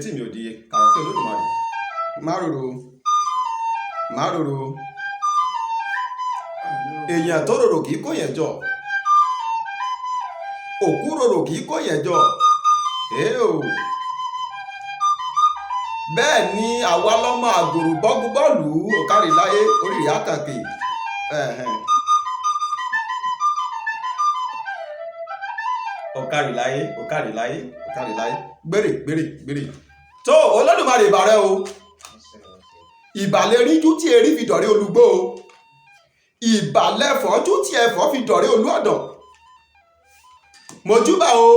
Etí mi ò di kàràkì Olódùmarè. Má rorò, má rorò. Èèyàn tó rorò kì í kó yẹn jọ. Òkú rorò kì í kó yẹn jọ. Èè o. Bẹ́ẹ̀ ni àwa lọ́mọ àgòrò bọ́gun bọ́ọ̀lù òkárì láyé orí àkàkè. Òkárì láyé, òkárì láyé, òkárì láyé. Gbèrè, gbèrè, gbèrè. Tó Olódùmarè ìbà rẹ o. Ìbàlẹ̀ ríjú tí erí fi dọ̀rẹ́ olùgbò o. Ìbàlẹ̀ fọ́jú tí ẹ̀fọ́ fi dọ̀rẹ́ olú ọ̀dàn. Mojúbà o.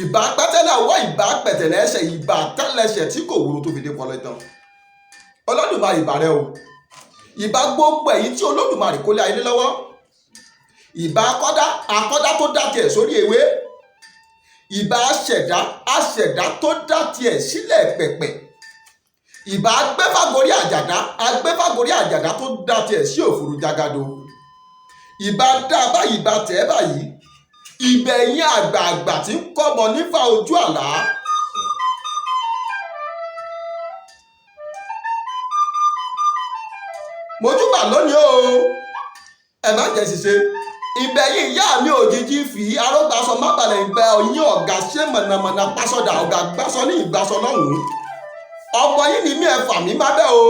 Ìbà pẹ́tẹ́lẹ̀ ọwọ́, ìbà pẹ̀tẹ̀lẹ̀ ẹsẹ̀, ìbà tẹ́lẹsẹ̀ tí kò wúro tó fi dé pọlọ ìtàn. Olódùmarè ìbà rẹ o. Ìbà gbogbo ẹ̀yin tí Olódùmarè kó lé ayé lọ́wọ́. Ìbà akọ́dá, akọ́dá tó dá tiẹ̀ sórí ewé. Ìbà aṣẹ̀dá, aṣẹ̀dá tó dá tiẹ̀ sílẹ̀ pẹ̀pẹ̀. Ìbà agbẹ́fàgorí àjàdá, agbẹ́fàgorí àjàdá tó dá tiẹ̀ sí òfurufú jagado. Ìbà dá báyìí, ìbà tẹ̀ báyìí. Ìbẹ̀yìn àgbààgbà tí ń kọ́mọ nífà ojú àlá. Mojúbà lónìí o, ẹ má jẹ́ ṣiṣẹ́. Ìbẹ̀yìn ìyá mi òjijì fi arógbáṣọ má balẹ̀, ìbẹ̀ ọ̀yìn ọ̀gá ṣé mọ̀nàmọ̀nà pásọdà ọ̀gá gbáṣọ ní ìgbàsọ lọ́hùn-ún. Ọmọ yìí ni mí, ẹ fà mí má bẹ́ o.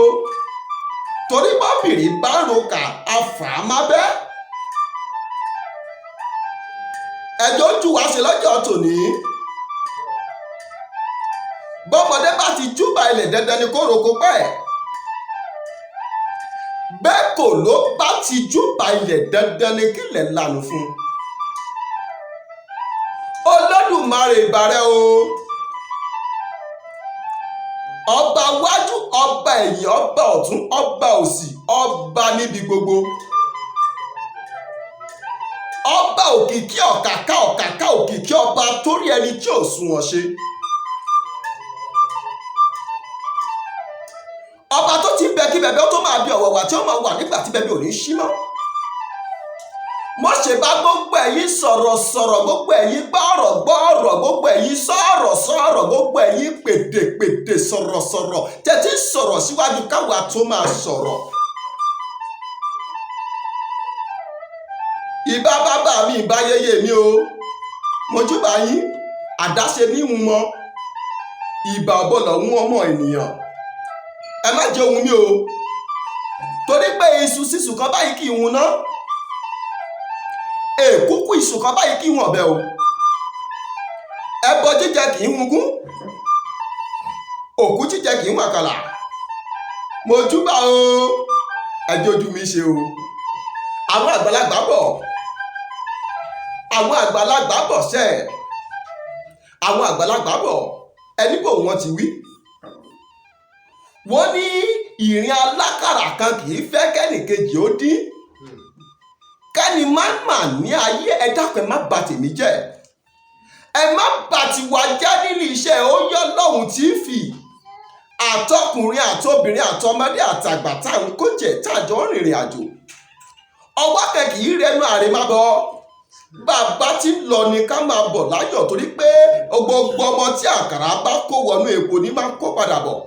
Torí bọ́bìrì bá roka afà má bẹ́. Ẹjọ́ ń tú wá ṣe lọ́jọ́ tòní. Bọ́mọdé bá ti júbà ilẹ̀, dandan ni kó roko pẹ́. Bẹ́ẹ̀ kò ló bá ti júbà ilẹ̀, dandan ni kílẹ̀ lànà fún un. Olódùmarè ìbà rẹ o. Ọba wájú, ọba ẹ̀yìn, ọba ọ̀tún, ọba òsì, ọba níbi gbogbo. Ọba òkìkí ọ̀kàká ọ̀kàká òkìkí, ọba torí ẹni tí ò sunwọ̀n ṣe. Ọba tó ti ń bẹ kí bẹbẹ ó tó máa bí ọ̀wọ̀wà tí ó máa wà nígbà tí bẹbẹ ò ní sí mọ́. Mo ṣe bá gbogbo ẹ̀yin sọ̀rọ̀ sọ̀rọ̀, gbogbo ẹ̀yin gbọ́rọ̀ gbọ́rọ̀, gbogbo ẹ̀yin sọ̀rọ̀ sọ̀rọ̀, gbogbo ẹ̀yin pèdèpèdè sọ̀rọ̀ sọ̀rọ̀, tẹ̀tí sọ̀rọ̀ síwájú káwa tó máa sọ̀rọ̀. Ìbá bàbá mi, ìbá yéyé mi o. Mojúbà yín, àdáṣe ní ń mọ. Ìbà ọ̀bọ̀lọ̀ ń ọmọ ènìyàn. Ẹ má jẹ ohun mi o. Torí pé iṣu sísù kan báyìí kì í hun ná. Èkúkú iṣu kan báyìí kì í hun ọ̀bẹ o. Ẹbọ jíjẹ kì í hun gún. Òkú jíjẹ kì í hun àkàlà. Mojúbà o. Ẹ jójú mi ṣe o. Àwọn àgbàlagbà bọ̀. Àwọn àgbàlagbà bọ̀ sẹ́. Àwọn àgbàlagbà bọ̀. Ẹni bò wọ́n ti wí. Wọ́n ní ìrìn alákàrà kan kì í fẹ́ kẹ́nìkejì ó dín. Kẹ́ni má mà ní ayé, ẹ dákun, ẹ má bà tèmi jẹ́. Ẹ má bà tiwa jẹ́ nínú iṣẹ́ ó yọ lọ́hùn tí ń fi. Àtọkùnrin àtobìnrin àtọmọdé àtàgbà tá à ń kó jẹ tá à jọ ń rìnrìn àjò. Ọwọ́ kan kì í rẹnu àrè má bọ̀. Bàbá tí ń lọ ni ká máa bọ̀ láyọ̀, torí pé gbogbo ọmọ tí àkàrà bá kó wọnú epo ní máa kó padà bọ̀.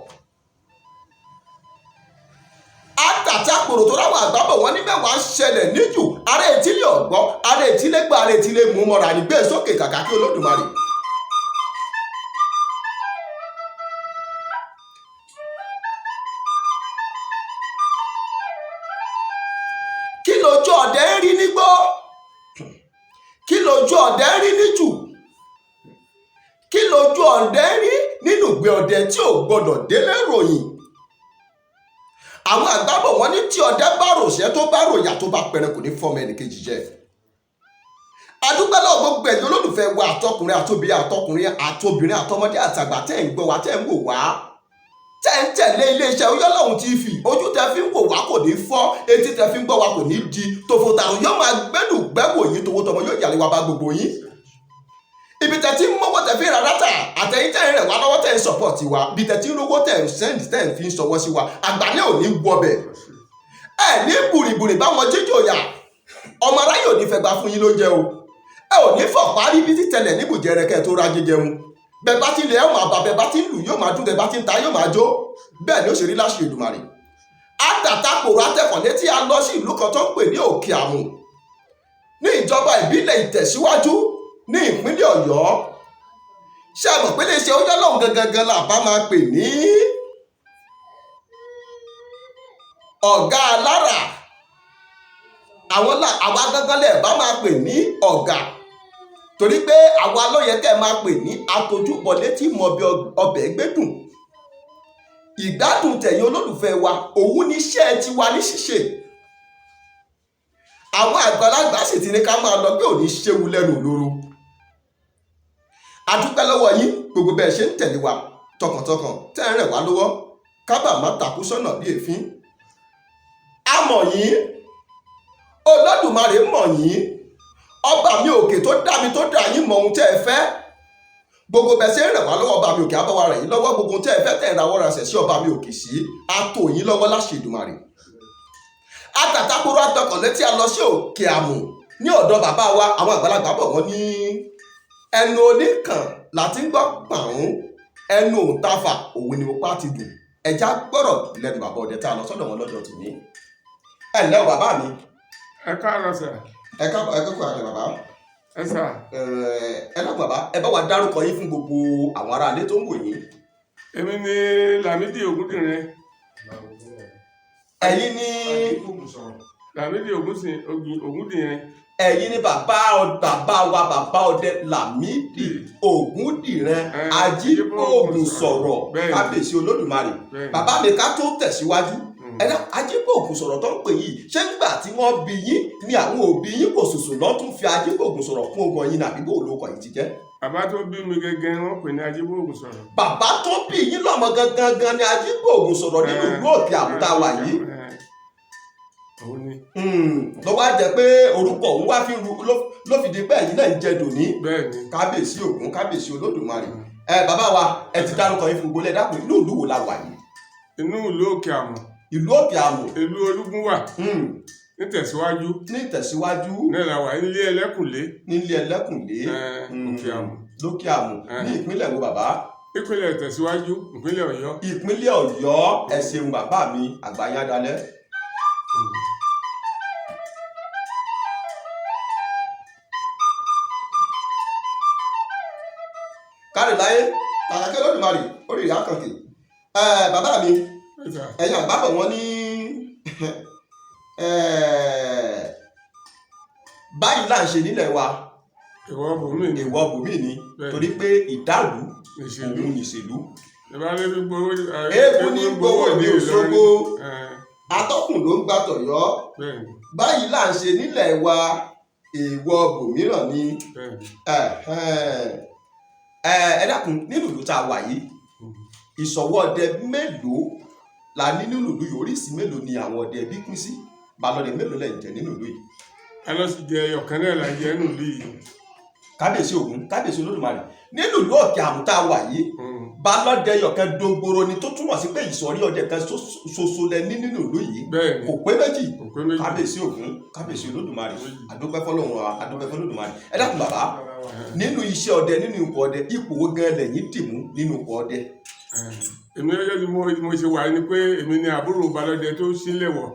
Àtàtàkùrù tó ráwọn àgbábọ̀ wọn ní mẹ́wàá ṣẹlẹ̀ níjù, ará etílé ọ̀gbọ́, ará etílé gbọ́, ará etílé mú mọ́ra ní gbé sókè kàkà kí Olódùmarè. Kí lójú ọ̀dẹ ń rí nígbó? Kí lójú ọ̀dẹ ń rí níjù? Kí lójú ọ̀dẹ ń rí nínú ìgbé ọdẹ tí ò gbọdọ̀ délé ròyìn? Àwọn àgbábọ̀ wọn ní tí ọdẹ bá ròṣẹ́ tó bá ròyà tó bá pẹrẹ kò ní fọmọ ẹnìkejì jẹ. Adúpẹ́ lọ́wọ́ gbogbo ẹ̀yin olólùfẹ́ wa, àtọkùnrin àtobìnrin, àtọkùnrin àtobìnrin, àtọmọdé àtàgbà tẹ́ ń gbọ́ wa, tẹ́ ń wò wá, tẹ́ ń tẹ̀lé iléeṣẹ́ Oyọ́lọ́hun TV. Ojú tẹ́ fi ń wò wá kò ní fọ́, etí tẹ́ fi ń gbọ́ wa kò ní di, tòfòtàrùn yóò máa gbẹ́dù gbẹ́wò yín, towó tọmọ yóò yàlẹ́ wa bá gbogbo yín. Ibi tẹ́ ti ń mọ́wọ́ tẹ́ fi ń ra data, àtẹ̀yìn tẹ́ ń rẹ̀ wá lọ́wọ́, tẹ́ ń support wa, ibi tẹ́ ti ń rówó tẹ́ ń send, tẹ́ ń fi ń sọwọ́ sí wa, àgbàlẹ́ ò ní wọbẹ̀. Ẹ ní bùrìbùrì báwọn jíjòyà, ọmọ aráyè ò ní fẹ́ gba fún yín lóúnjẹ o. Ẹ ò ní fọ̀pá rí bí títẹ̀lẹ̀ níbùjẹrẹ kẹ́ tó rájé jẹun. Bẹ́ẹ̀ bá ti lè ẹ̀ máa bà, bẹ́ẹ̀ bá ti ń lù yóò máa dún, bẹ́ẹ̀ bá ti ń ta yóò máa jó. Bẹ́ẹ̀ ni ó ṣe rí láṣẹ Èdùmàrè. Àtàtàkùrọ̀ atẹ́kọ̀lé tí a lọ sí ìlú kan tó ń pè ní Òkè Àmù ní ìjọba ìbílẹ̀ Ìtẹ̀síwájú ní ìpínlẹ̀ Ọ̀yọ́. Ṣé ẹ mọ̀ pé lè ṣe oúnjẹ lọ́hùn gangan la bá máa pè ní ọ̀gá alára, àwọn àwa gangan lẹ̀ bá máa pè ní ọ̀gá, torí pé àwa ló yẹ kẹ́ ẹ máa pè ní atojúbọlé tí mọ bí ọbẹ̀ gbẹ́dùn. Ìgbádùn tẹ̀yìn olólùfẹ́ wa òun ní iṣẹ́ tiwa ní ṣíṣe. Àwọn àgbàlagbà sì ti ní ká máa lọ pé òní ṣéwu lẹ́nu òlóró. A dúpẹ́ lọ́wọ́ yín gbogbo bẹ́ẹ̀ ṣe ń tẹ̀lé wa tọkàntọkàn, tẹ́ ń rẹ̀ wá lọ́wọ́ kábà má takú sọ́nà bí èéfín. A mọ̀ yín, Olódùmarè mọ̀ yín, ọba mi òkè tó dá mi tó dá yín mọ ohun tẹ́ ẹ fẹ́. Gbogbo bẹ́ẹ̀ ṣe ń rẹ̀ wá lọ́wọ́, ọba mi òkè á bá wa rẹ̀ yín lọ́wọ́. Gbogbo ohun tẹ́ ẹ fẹ́ tẹ̀ ń rawọ́ rasẹ̀ sí ọba mi òkè sí, á tó yín lọ́wọ́ láṣẹ Èdùmàrè. Àtàtàkùrọ̀ àtọkànlé tí a lọ sí Òkè Àmù ní ọ̀dọ̀ bàbá wa. Àwọn àgbàlagbà bọ̀ wọ́n ní ẹnu oníkàn láti ń gbọ́ pàún, ẹnu òǹtafà òun ni mo pa ti dùn. Ẹja gbọ́rọ̀ lẹ́nu bàbá ọdẹ tá a lọ sọ́dọ̀ wọn lọ́jọ́ tòní. Ẹ ǹlẹ́ o bàbá mi. Ẹ káàárọ̀ sà. Ẹ káàbọ̀, ẹ kọ́kọ́ àrẹ bàbá. Ẹ sà. Ẹ lọ́kùn bàbá, ẹ bá wa dárúkọ yín fún gbogbo àwọn aráalé tó ń wò yín. Èmi ni Lámídì Ògúndìran. Ẹ̀yin ni Lámídì Ògúndìran. Ẹ̀yin ni bàbá wa, bàbá ọdẹ Lámídì Ògúndìran Ajíbóògùn sọ̀rọ̀. Kábíyèsí Olódùmarè. Bàbá mi, ká tó tẹ̀síwájú, ẹ̀dá Ajíbóògùn sọ̀rọ̀ tó ń pè yìí, ṣé ńgbà tí wọ́n bí yín ni àwọn òbí yín kò sùsù lọ́ tún fi Ajíbóògùn sọ̀rọ̀ kún ogun yín, nàbí bó olóko yìí ti jẹ́? Bàbá tó bí mi gẹ́gẹ́ wọ́n pè ní Ajíbóògùn sọ̀rọ̀. Bàbá tó bí yín lọ́mọ gangan gan ni Ajíbóògùn sọ̀rọ̀ nínú ìlú Òkè Àmù tá wà yìí. Òun ni. Lọ́wọ́ á jẹ́ pé orúkọ òun wá fi ru ló fi di pé ẹ̀yin náà ń jẹ dòní. Bẹ́ẹ̀ ni. Kábíyèsí Ògún, kábíyèsí Olódùmarè. Ẹ bàbá wa, ẹ ti dárúkọ yín fún gbogbo ilé. Dákun, inú ìlú wo la wà yìí? Inú ìlú Òkè Àmù. Ìlú Òkè Àmù. Ìlú Olúgúnwà. Nítẹ̀síwájú. Ní ìtẹ̀síwájú. Náà la wà nílé Ẹlẹ́kùnlé. Nílé Ẹlẹ́kùnlé. Òkè Àmù. Lókè Àmù ní ìpínlẹ̀ wo bàbá? Ìpínlẹ̀ Tẹ̀síwájú, ìpínlẹ̀ Ọ̀yọ́. Ìpínlẹ̀ Ọ̀yọ́. Ẹ ṣeun bàbá mi, àgbáyé adalẹ́. Kárí láyé kàkàkẹ́ Olódùmarè orí ìyá kànkè. Ẹ bàbá mi, ẹ̀yin àgbàbọ̀ wọn ní báyìí là ń ṣe nílẹ̀ wa. Ìwọ bòmí ni. Ìwọ bòmí ni, torí pé ìdálù òun nìṣèlú. Eégún ní gbowó ní Òṣogbo, atọ́kùn ló ń gbà tọ̀yọ́. Báyìí là ń ṣe nílẹ̀ wa, èèwọ̀ bòmíràn ni. Ẹ dákun, nínú ìlú tá a wà yìí, ìṣọ̀wọ́ ọdẹ mélòó la ní nínú ìlú yìí? Oríṣìí mélòó ni àwọn ọdẹ bí pín sí? Balọ̀dẹ mélòó lẹ̀ ń jẹ nínú ìlú yìí? A lọ sí jẹ ọ̀kan náà là ń jẹ nínú ìlú yìí. Kábíyèsí Ògún, kábíyèsí Olódùmarè. Nínú ìlú Òkè Àmù tá a wà yìí, balọ̀dẹ yọ̀kan dògbòrò ni, tó túmọ̀ sí pé ìsọ̀rí ọdẹ kan ṣoṣo lẹ ní nínú ìlú yìí. Kò pé méjì. Kábíyèsí Ògún, kábíyèsí Olódùmarè. Àdúpẹ́ fọ́lọ́run, àdúpẹ́ fọ́lọ́dùmarè. Ẹ dákun bàbá, nínú iṣẹ́ ọdẹ, nínú ipò ọdẹ, ipò wo gan lẹ̀yin dìmú nínú ipò ọdẹ? Èmi gẹ́gẹ́ bí mo ṣe wà ní pé èmi ni àbúrò balọ̀dẹ tó sílẹ̀ wọ̀.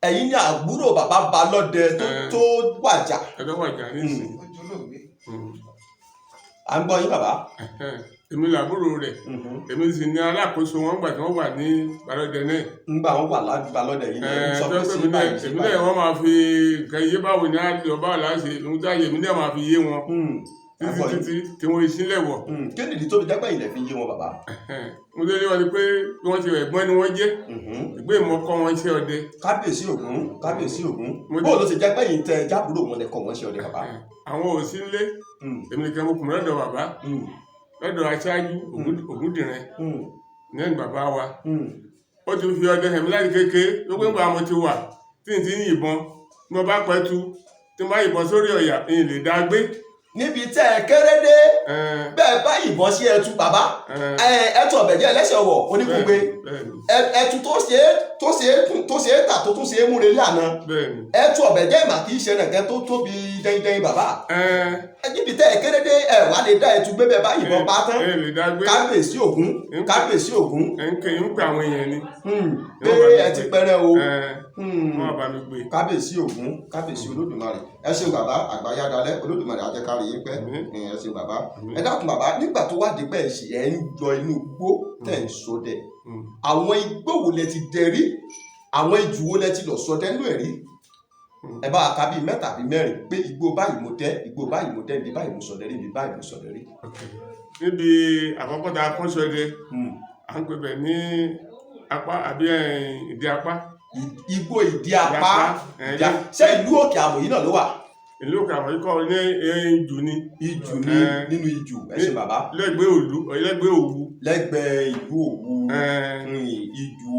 Ẹ̀yin ni àbúrò bàbá balọ̀dẹ tó wàjà. Ẹ̀dọ́ wàjà nísìnyí. À ń gbọ́ yín bàbá. Èmi làbúrò rẹ̀, èmi sì ní alákòóso wọn gbà tí wọ́n wà ní balọ̀dẹ náà. Ńgbà wọn wà balọ̀dẹ yìí ní sọ pé sí báyìí sí báyìí. Èmi náà wọ́n máa fi nǹkan yé báwo ni a lọ báwo la ṣe ohun tí a yẹ, èmi náà máa fi yé wọn títí títí tí wọ́n sílẹ̀ wọ̀. Kí nìdí tó fi jẹ́ pé ilẹ̀ fi yé wọn bàbá? Mo lé wọn ni pé bí wọ́n ṣe ẹ̀gbọ́n ni wọ́n jẹ́, ìgbé ìmọ̀kọ́ wọn ṣe ọdẹ. Kábíyèsí Ògún, kábíyèsí Ògún. Bó ló ṣe jẹ́ pé yìí tẹ jábúrò wọn lẹ́kọ̀ọ́ wọn ṣe ọdẹ bàbá? Àwọn ò sí nílé, èmi nìkan mo kùn lọ́dọ̀ bàbá, lọ́dọ̀ aṣáájú Ògúndìran ní bàbá wa. Ó ti fi ọdẹ hẹ̀mí láti kékeré ló pé ńgbà mo ti wà tí n ti ń yìnbọn, tí mo bá pẹ́ tu tí mo bá yìnbọn sórí ọ̀yà n lè dá gbé. Níbi tẹ́ ẹ kéré dé, Ẹ, bẹ́ẹ̀ bá yìnbọn sí ẹtu, bàbá, ẹ, ẹtu ọ̀bẹ̀jẹ́ ẹlẹ́sẹ̀ ọ̀wọ̀ oníkúgbe, bẹ́ẹ̀ni ẹtu tó ṣe é kùn, tó ṣe é tà, tó tún ṣe é múre ní àná. Bẹ́ẹ̀ni. Ẹtu ọ̀bẹ̀jẹ́ ìmà kì í ṣe nìkan tó tóbi dẹ́yìndẹ́yìn, bàbá. Ẹ, Níbi tẹ́ ẹ kéré dé, ẹ wà lè dá ẹtu gbé bẹ́ẹ̀ bá yìnbọn pa tán. Ẹ lè dá gbé. Kábíyèsí Ògún, kábíyèsí Ògún. Ẹ ń pè àwọn èèyàn ni. Pé ẹ ti pẹrẹ o. Ẹ, wọ́n bá mi gbé. Kábíyèsí Ògún, kábíyèsí Olódùmarè, ẹ ṣeun bàbá. Àgbáyádalẹ, Olódùmarè àjẹkárí yín pẹ́. Àmín. Ẹ ṣeun bàbá. Àmín. Ẹ dákun bàbá, nígbà tó wá dípẹ́ ẹ̀ ṣì ẹ̀ ń yọ inú igbó tẹ̀ ń ṣọdẹ, àwọn igbó wo lẹ ti dẹ rí? Àwọn ijù wo lẹ ti lọ ṣọdẹ nú ẹ̀ rí? Ẹ bá wa ka bíi mẹ́ta bíi mẹ́rin pé igbó báyìí mo dẹ, igbó báyìí mo dẹ, ibi báyìí mo ṣọdẹ rí, ibi báyìí mo ṣọdẹ rí. Ok. Níbi àkọ́kọ́ tá a kọ́ ṣọdẹ, à ń pè bẹ̀ ní apá àbí ìdí apá. Igbó ìdí apá? Ẹ, Ṣé ìlú Òkè Àmọ̀ yìí náà ló wà? Ìlú Òkè Àmọ̀ yìí kọ́, ní ìjù ni. Ìjù ní? Ẹ. Nínú ìjù. Ẹ ṣe bàbá. Lẹ́gbẹ̀ẹ́ òlu, lẹ́gbẹ̀ẹ́ Òwu. Lẹ́gbẹ̀ẹ́ ìlú Òwu. Ẹ, Ìjù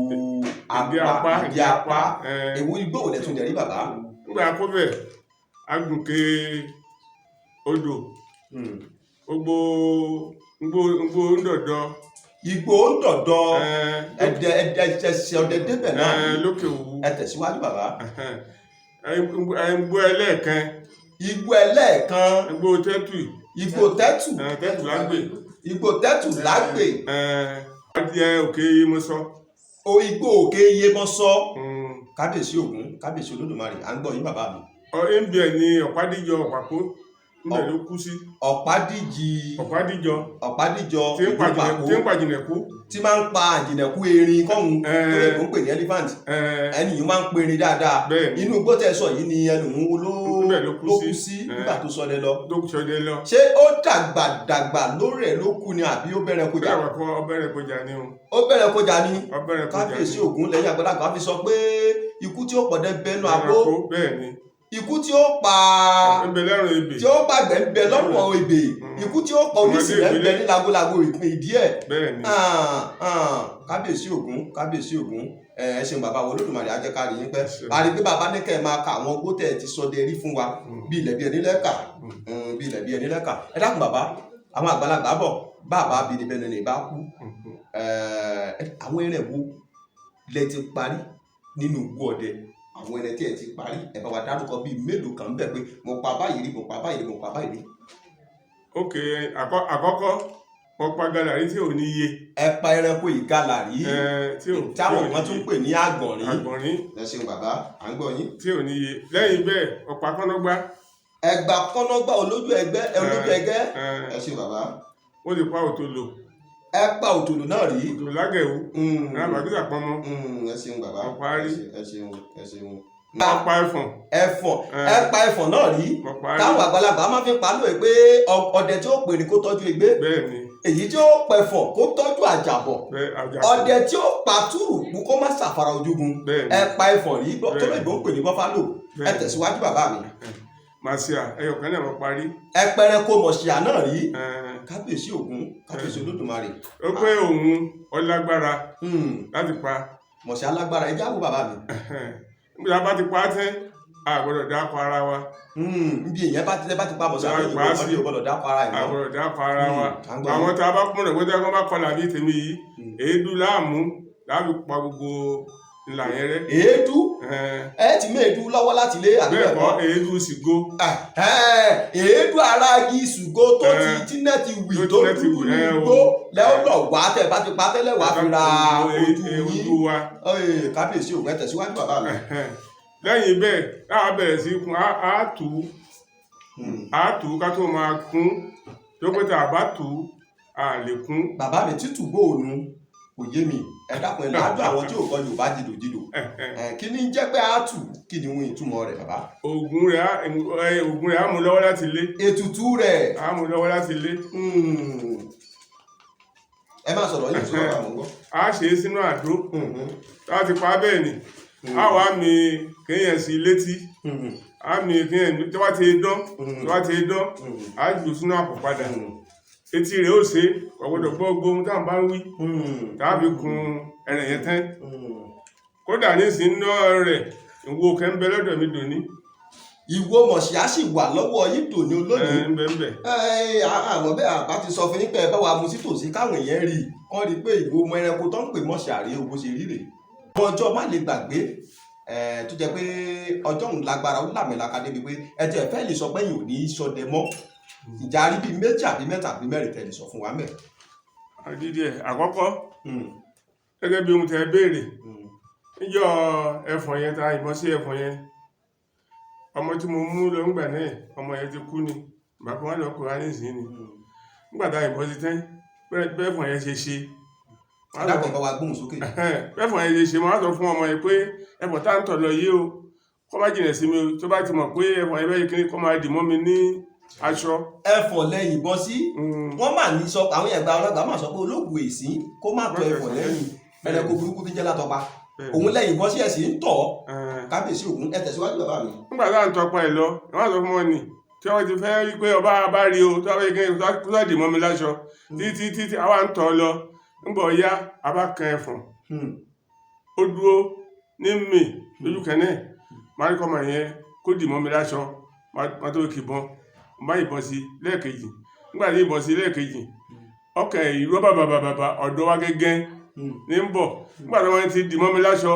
ìdí apá, apá. Ìdí apá. Ẹ. Èwo igbó wo lẹ tún dẹ rí, bàbá? Nígbà kó bẹ̀, agùnkè odò, gbogbo ngbó ńdọ̀dọ̀. Igbó ń dọ̀dọ̀? Ẹ, Ẹdẹ ẹdẹ ẹsẹ ọdẹ débẹ̀ náà? Ẹ, lókè Òwu. Ẹ tẹ̀síwájú, bàbá. Ngbó ẹlẹ́ẹ̀kan. Igbó ẹlẹ́ẹ̀kan. Ngbó tẹ́tù. Igbó tẹ́tù. Ẹ, tẹ́tù lágbè. Igbó tẹ́tù lágbè. Ẹ, adìẹ òkè mo sọ. O igbó Òkè Iyemọsọ. Kábíyèsí Ògún, kábíyèsí Olódùmarè, à ń gbọ́ yín, bàbá mi. Ọ nbẹ ní Ọ̀pádíjọ Ọ̀pákó, nbẹ ló kú sí. Ọ̀pádìjì? Ọ̀pádíjọ. Ọ̀pádìjọ. Tí ń Ìdúpàkó. Tí ń pàjìnà kú. Tí máa ń pa àjìnàkú erin kọ́hún, Ẹ. tó lè tó ń pè ní elephant. Ẹ, ẹni yìí máa ń perin dáadáa. Bẹ́ẹ̀ni. Inú igbó tẹ́ sọ yìí ni ẹnu òun ló Níbẹ̀ ló kú ló sí. kú sí Ẹ. nígbà tó sọdẹ lọ. Tó sọdẹ lọ. Ṣé ó dàgbà dàgbà lórí ẹ̀ ló kú ni àbí ó bẹ̀rẹ̀ kọjá? Bẹ́ẹ̀ wà kọ́, ọbẹ̀rẹ̀ kọjá ni o. Ó bẹ̀rẹ̀ kọjá ni. Ọbẹ̀rẹ̀ kọjá ni. Kábíyèsí Ògún, lẹ́yìn àgbàlagbà fi sọ pé ikú tí ó pọ̀ dẹ́ bẹ́nu àpò, Bẹ́ẹ̀ ni. ikú tí ó pa Nbẹ lẹ́rùn ebè. tí ó gbàgbẹ́ ń bẹ lọ́rùn ebè, ikú tí ó pa onísìnlẹ̀ ń bẹ ní lagolago ìpín ìdí ẹ̀. Bẹ́ẹ̀ ni. Ah, ah, kábíyèsí Ògún, kábíyèsí Ògún, ẹ ṣeun bàbá wa. Olódùmarè á jẹ́ ká rí yín pẹ́. Ṣeun. A rí pé bàbá ní kẹ́ ẹ máa ka àwọn ogbó tẹ́ ẹ ti sọdẹ rí fún wa bí ilẹ̀ bí ẹni lẹ́kà, bí ilẹ̀ bí ẹni lẹ́kà. Ẹ dákun bàbá, àwọn àgbàlagbà bọ̀, bàbá bìnibẹ̀ni ní bá kú. Àwọn ẹrẹ̀ wo lẹ ti parí nínú igbó ọdẹ? Àwọn ẹrẹ̀ tí ẹ ti parí, ẹ bá wa dárúkọ bíi mélòó kan bẹ̀ pé mo pa báyìí rí, mo pa báyìí rí, mo pa báyìí rí. Ok, àkọ́kọ́ wọ́n pa galàrí tí ò ní iye. Ẹ pa ẹranko ìgalà rí? Ẹ, tí ò Táwọn tí ò kan ní tún iye. pè ní àgbọ̀nrín. Àgbọ̀nrín. Ẹ ṣeun bàbá, à ń gbọ́ yín. Tí ò ní iye. Lẹ́yìn bẹ́ẹ̀, ọ̀pá kọ́nọ́gbá. Ẹgbà kọ́nọ́gbà olójú ẹgbẹ́, olójú ẹgẹ́. Ẹ, Ẹ ṣeun bàbá. Ó ti pa òtòlò. Ẹ pa òtòlò náà rí? Òtòlò lágẹ̀wú. Alábàágbé pọnmọ. Ẹ ṣeun bàbá. Ọ̀pá rí. Ẹ ṣeun, ẹ ṣeun. Wọ́n pa ẹfọ̀n. Ẹfọ̀n? Ẹ. Ẹ pa ẹfọ̀n náà rí? Wọ́n pa rí. Táwọn àgbàlagbà máa fi pa lóye pé ọdẹ tí ó pè ní kó tọ́jú egbé, Bẹ́ẹ̀ ni. èyí tí ó pẹ̀fọ̀n kó tọ́jú àjàbọ̀, Bẹ́ẹ̀ àjà. ọdẹ tí ó pa túrùkù kó má ṣàfara ojúgun. Bẹ́ẹ̀ ni. Ẹ pa ẹfọ̀n rí tó Bẹ́ẹ̀. lóyìnbó ń pè ní buffalo? Ẹ Bẹ́ẹ̀. tẹ̀síwájú, bàbá mi. Màsíà ẹyọ kan náà wọ́n parí. Ẹ pẹrẹko mọ̀ṣíà náà rí? Ẹ, Kábíyèsí Ògún, kábíyèsí Olódùmarè. Ó pé òun ọlágbára láti pa. Mọ̀ṣíà lágbára. Ẹ jáwó, bàbá mi. Nígbà tá a bá ti pa á tẹ́, a gbọ́dọ̀ dákọ ara wa. Nbí èèyàn bá ti tẹ́ bá ti pa mọ̀ṣíà Bá lóyìnbó pa á sí. ọdún yóò gbọ́dọ̀ dákọ̀ ara ẹ̀ A mọ́. gbọ́dọ̀ dákọ ara wa. À ń gbọ́. Àwọn tá a bá kúrò gbọ́dọ̀ kọ́ bá kọlà bíi tèmi yìí, èédú láàmú láàbí pa gbogbo ńlá yẹn rẹ́. Èédú? Ẹ, Ẹ ti mú èédú lọ́wọ́ láti lé àbí? Bẹ́ẹ̀ Bẹ́ẹ̀ kọ́, kọ́? èédú sìgó. Ẹ̀hẹ́n, èédú ara igi ṣùgbó tó ti tíná ti wì Tó tó tíná ti dúdú wì, ní ẹ o. igbó lẹ́wọ́n lọ wá tẹ̀ bá ti pa tẹ́lẹ̀ wá fi ra ojú yín. Ojú wa. Ẹ̀, kábíyèsí Ògún, ẹ tẹ̀síwájú, bàbá mi. Ẹ̀hẹ́n. Lẹ́yìn bẹ́ẹ̀, á bẹ̀rẹ̀ sí kun, á tù ú, á tù ú ká tó máa kún tó pé tá a bá tù ú, a lè kún. Bàbá mi, títù bóònù kò yé mi. Ẹ dákun, ẹ lájú àwọn tí ò kọ Yorùbá jìdòjìdò. Ẹ̀hẹ́n. Ẹ, kí ni ń jẹ́ pé á tù? Kí ni ohun ìtumọ̀ rẹ̀, bàbá? Ògùn rẹ̀ á mú lọ́wọ́ láti lé. Ètùtù rẹ̀. Á mú lọ́wọ́ láti lé. Ẹ má sọ̀rọ̀ yìí sọ̀rọ̀, àwọn gbọ́. Á ṣe é sínú àdó. Tá a ti pa á bẹ́ẹ̀ ni, á wàá mi kéèyàn sí létí, á mi kéèyàn tó bá ti dán, tó bá ti dán, á jù sínú àpò padà. Etí rẹ̀ ó ṣe kò gbọ́dọ̀ gbọ́ gbogbo ohun táwọn bá ń wí tá a fi kun ẹ̀rẹ̀ yẹn tán. Kódà nísìnyí náà rẹ̀ ìwo kẹ́ ń bẹ lọ́dọ̀ mi dòní. Ìwo mọ̀ṣíà sì wà lọ́wọ́ yín dòní olónìí. Ẹ ń bẹ ń bẹ. Ẹ, àmọ́ bẹ́ẹ̀ àbá ti sọ fún yín pé ẹ bá wa mu sí tòsí káwọn èèyàn rí i, kán rí i pé ìwo ọmọ ẹranko tó ń pè mọ̀ṣíà rèé o, bó ṣe rí rèé. Àwọn ọjọ́ má lè gbàgbé tó jẹ́ pé ọjọ́ òun lágbára, ó làmìlaka débi pé ẹ jẹ́ fẹ́ lè sọ pé yìí ò ní í ṣọdẹ mọ́. Ìjà rí bíi méjì àbí mẹ́ta àbí mẹ́rin tẹ́ lè sọ fún wa mẹ́. Àdídì ẹ̀ àkọ́kọ́, gẹ́gẹ́ bí ohun tẹ́ béèrè níjọ́ ẹfọ̀n yẹn, ta ìbọn sí ẹfọ̀n yẹn, ọmọ tí mo mú lọ ńgbà náà, ọmọ yẹn ti kú ni, bàbá wọn lọ kó wa nísìnyí ni. Nígbà tá ìbọn sí tán, bẹ́ẹ̀fọ̀n yẹn ṣe ṣe, wọ́n á sọ Adákan bá wa gbóhùn sókè. Bẹ́ẹ̀fọ̀n yẹn ṣe ṣe, wọ́n á sọ fún ọmọ yẹn pé ẹfọ̀n tá ń tọ̀ lọ yìí o, kó má jìnà sí mi o, tó bá ti mọ̀ pé ẹfọ̀n yẹn bẹ́ẹ̀ kí kó máa dì mọ́ mi ní aṣọ. Ẹfọ̀n lẹ́yìn ìbọn sí. Wọ́n mà ní sọ àwọn ẹ̀gbá ọlọ́gbà mà sọ pé olóògùn èsì kó má tọ ẹfọ̀n lẹ́yìn, ẹranko burúkú tó jẹ́ látọpa. Òun lẹ́yìn ìbọn sí, ẹ̀sìn ń tọ̀. Kábíyèsí Ògún, ẹ tẹ̀síwájú, bàbá mi. Nígbà tá à ń tọpa ẹ̀ lọ, wọ́n á sọ fún wọn ni tí wọ́n ti fẹ́ rí pé ọba bá rí o, tó bá yẹ kí kó dì mọ́ mi láṣọ títí títí àwa ń tọ̀ lọ. Ńgbọ̀ ya a bá kan ẹfọ̀n, ó dúró ní mì lójú kan náà, máa rí kọ́mọ yẹn kó dì mọ́ mi láṣọ, máa tó kì bọ́n bá ìbọn sí lẹ́ẹ̀kejì. Nígbà tí ìbọn sí lẹ́ẹ̀kejì, ọkàn ìró bàbà bàbà ọ̀dọ́ wa gẹ́gẹ́ ní ń bọ̀. Nígbà tí wọ́n ti dì mọ́ mi láṣọ,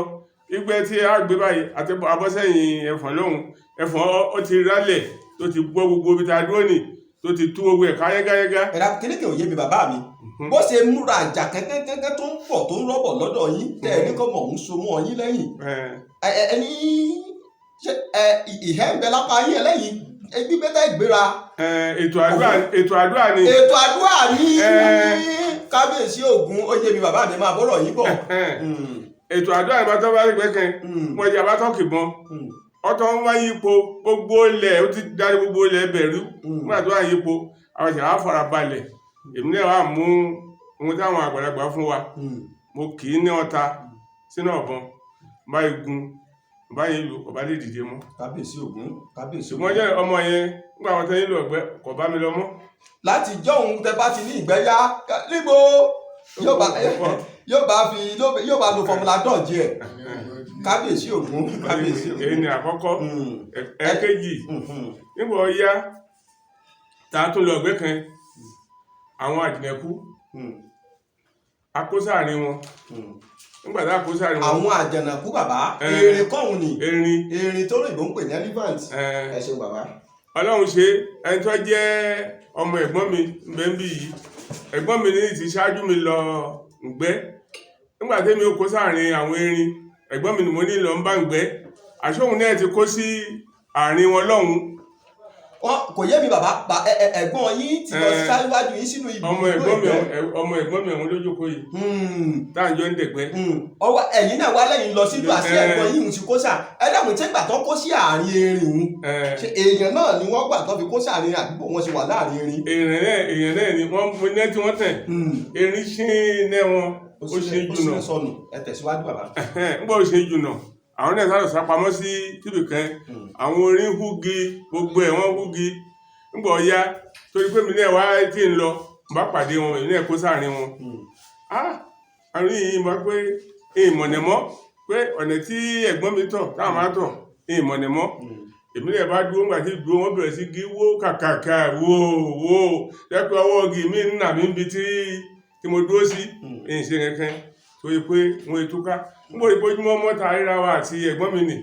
ìgbẹ́ tí a gbé báyìí àti abọ́sẹ̀yìn ẹ̀fọ̀n lọ́hùn, ẹ̀fọ̀n ó ti rálẹ̀, tó ti gbọ́ gbogbo ibi tá a dúró nì, tó ti tú gbogbo ẹ̀ káyágáyágá. Ẹ̀rọ kíníkì ò yé mi, bàbá mi. Bó ṣe múra àjà kẹ́kẹ́kẹ́kẹ́ tó ń pọ̀ tó ń rọ́bọ̀ lọ́dọ̀ yín, tẹ́ ẹ ní kọ́ mọ̀ ń so mọ́ yín lẹ́yìn, ẹ ní ṣé ẹ ìhẹ́ ń bẹ lápá yín ẹlẹ́yìn gbígbé tẹ́ gbéra. Ètò àdúrà ni. Ètò àdúrà ní. Kábíyèsí Ògún, ó yé mi, bàbá mi, máa bọ́rọ̀ yín bọ̀. Ètò àdúrà ni. Bàtọ́ bá rí gbẹ́kẹ̀ wọ́n jẹ́ abátọ́kì bọ́n, ọtọ́ ń wá yípo gbogbo ilẹ̀, ó ti darí gbogbo ilẹ̀ bẹ̀rù. Nígbà tó wà yípo, àwọn ìṣẹ̀lẹ̀ á fara balẹ̀. Èmi náà wà mú ohun táwọn àgbàlagbà fún wa, mo kì í ní ọta sínú ọ̀bọ̀n báyìí, gun báyìí lù, ọba lè dìde mọ́. Kábíyèsí Ògún, kábíyèsí Ṣùgbọ́n Ògún. jẹ́ ọmọ yẹn, nígbà wọn tẹ́ nílò ọ̀gbẹ́, kò bá mi lọ mọ́. Láti jọ́ òun tẹ bá ti ní ìgbẹ́yà níbo yóò bá fi yóò bá lo formula dodge ẹ̀. Kábíyèsí Ògún, kábíyèsí Ògún. Èyí ni àkọ́kọ́. Ẹ̀ẹ́kejì, nígbà ó yá tá a tún lọ ọ̀gbẹ́ kan, àwọn àjìnàkú, a kó sáàrin wọn. Nígbà tá a kó sáàrin wọn, Àwọn àjànàkú, bàbá? Erin kọ́hún ni? Erin. Erin tó lóyìnbó ń pè ní elephant. Ẹ ṣeun, bàbá. Ọlọ́run ṣe, ẹni tó jẹ́ ọmọ ẹ̀gbọ́n mi ń bẹ ń bí yìí, ẹ̀gbọ́n mi ní ti ṣáájú mi lọ ǹgbẹ́. Nígbà tẹ́mi ó kó sáàrin àwọn erin, ẹ̀gbọ́n mi ni mo ní lọ ń bá ǹgbẹ́, àṣóhun náà ti kó sí àárín wọn lọ́hùn. Wọn kò yé mi, bàbá. Ẹ̀gbọ́n yín ti lọ ṣáájú yín sínú ibi Ọmọ ẹ̀gbọ́n mi, ọmọ ẹ̀gbọ́n mi ọ̀hún lójókòó yìí, tá à ń jọ ń dẹ̀gbẹ́. Ọwọ́ ẹ̀yin náà wá lẹ́yìn lọ sílùú àti ẹ̀gbọ́n yín ti kó sà. Ẹ dàgbọ́n tí gbà tó kó sí àárín erin òun, ṣe èèyàn náà ni wọ́n gbà tó fi kó sí àárín àdúgbò wọn ṣe wà láàárín erin? Èèyàn náà ni wọ́n mú iná tí wọ́n tẹ̀, erin ṣí iná wọn, ó ṣe Ó jùnà. sílẹ̀ sọnù. Ẹ tẹ̀síwájú, bàbá. Nígbà ó ṣe jùnà, àwọn náà sáré sápamọ́ sí síbì kan. Àwọn orin húgi, gbogbo ẹ̀ wọ́n húgi. Nígbà ó yá, torí pé mi náà wá tí ń lọ, mo bá pàdé wọn, èmi náà kó sáàrin wọn. Ah, àárín yìí mọ̀ pé ìmọ̀nẹ̀mọ́ pé ọ̀nà tí ẹ̀gbọ́n mi tọ̀ táwọn máa tọ̀ ìmọ̀nẹ̀mọ́. Èmi náà bá dúró. Ńgbà tí dúró, wọ́n bẹ̀rẹ̀ sí gí wó kàkàkà wó wó lẹ́pẹ́ ọwọ́ igi mi ń nà mí níbi tí mo dúró sí. Èyí ṣe kankan torí pé wọ́n túká. Níbo ìbójúmọ́ mọ́ta ríra wa àti ẹ̀gbọ́n mi nì.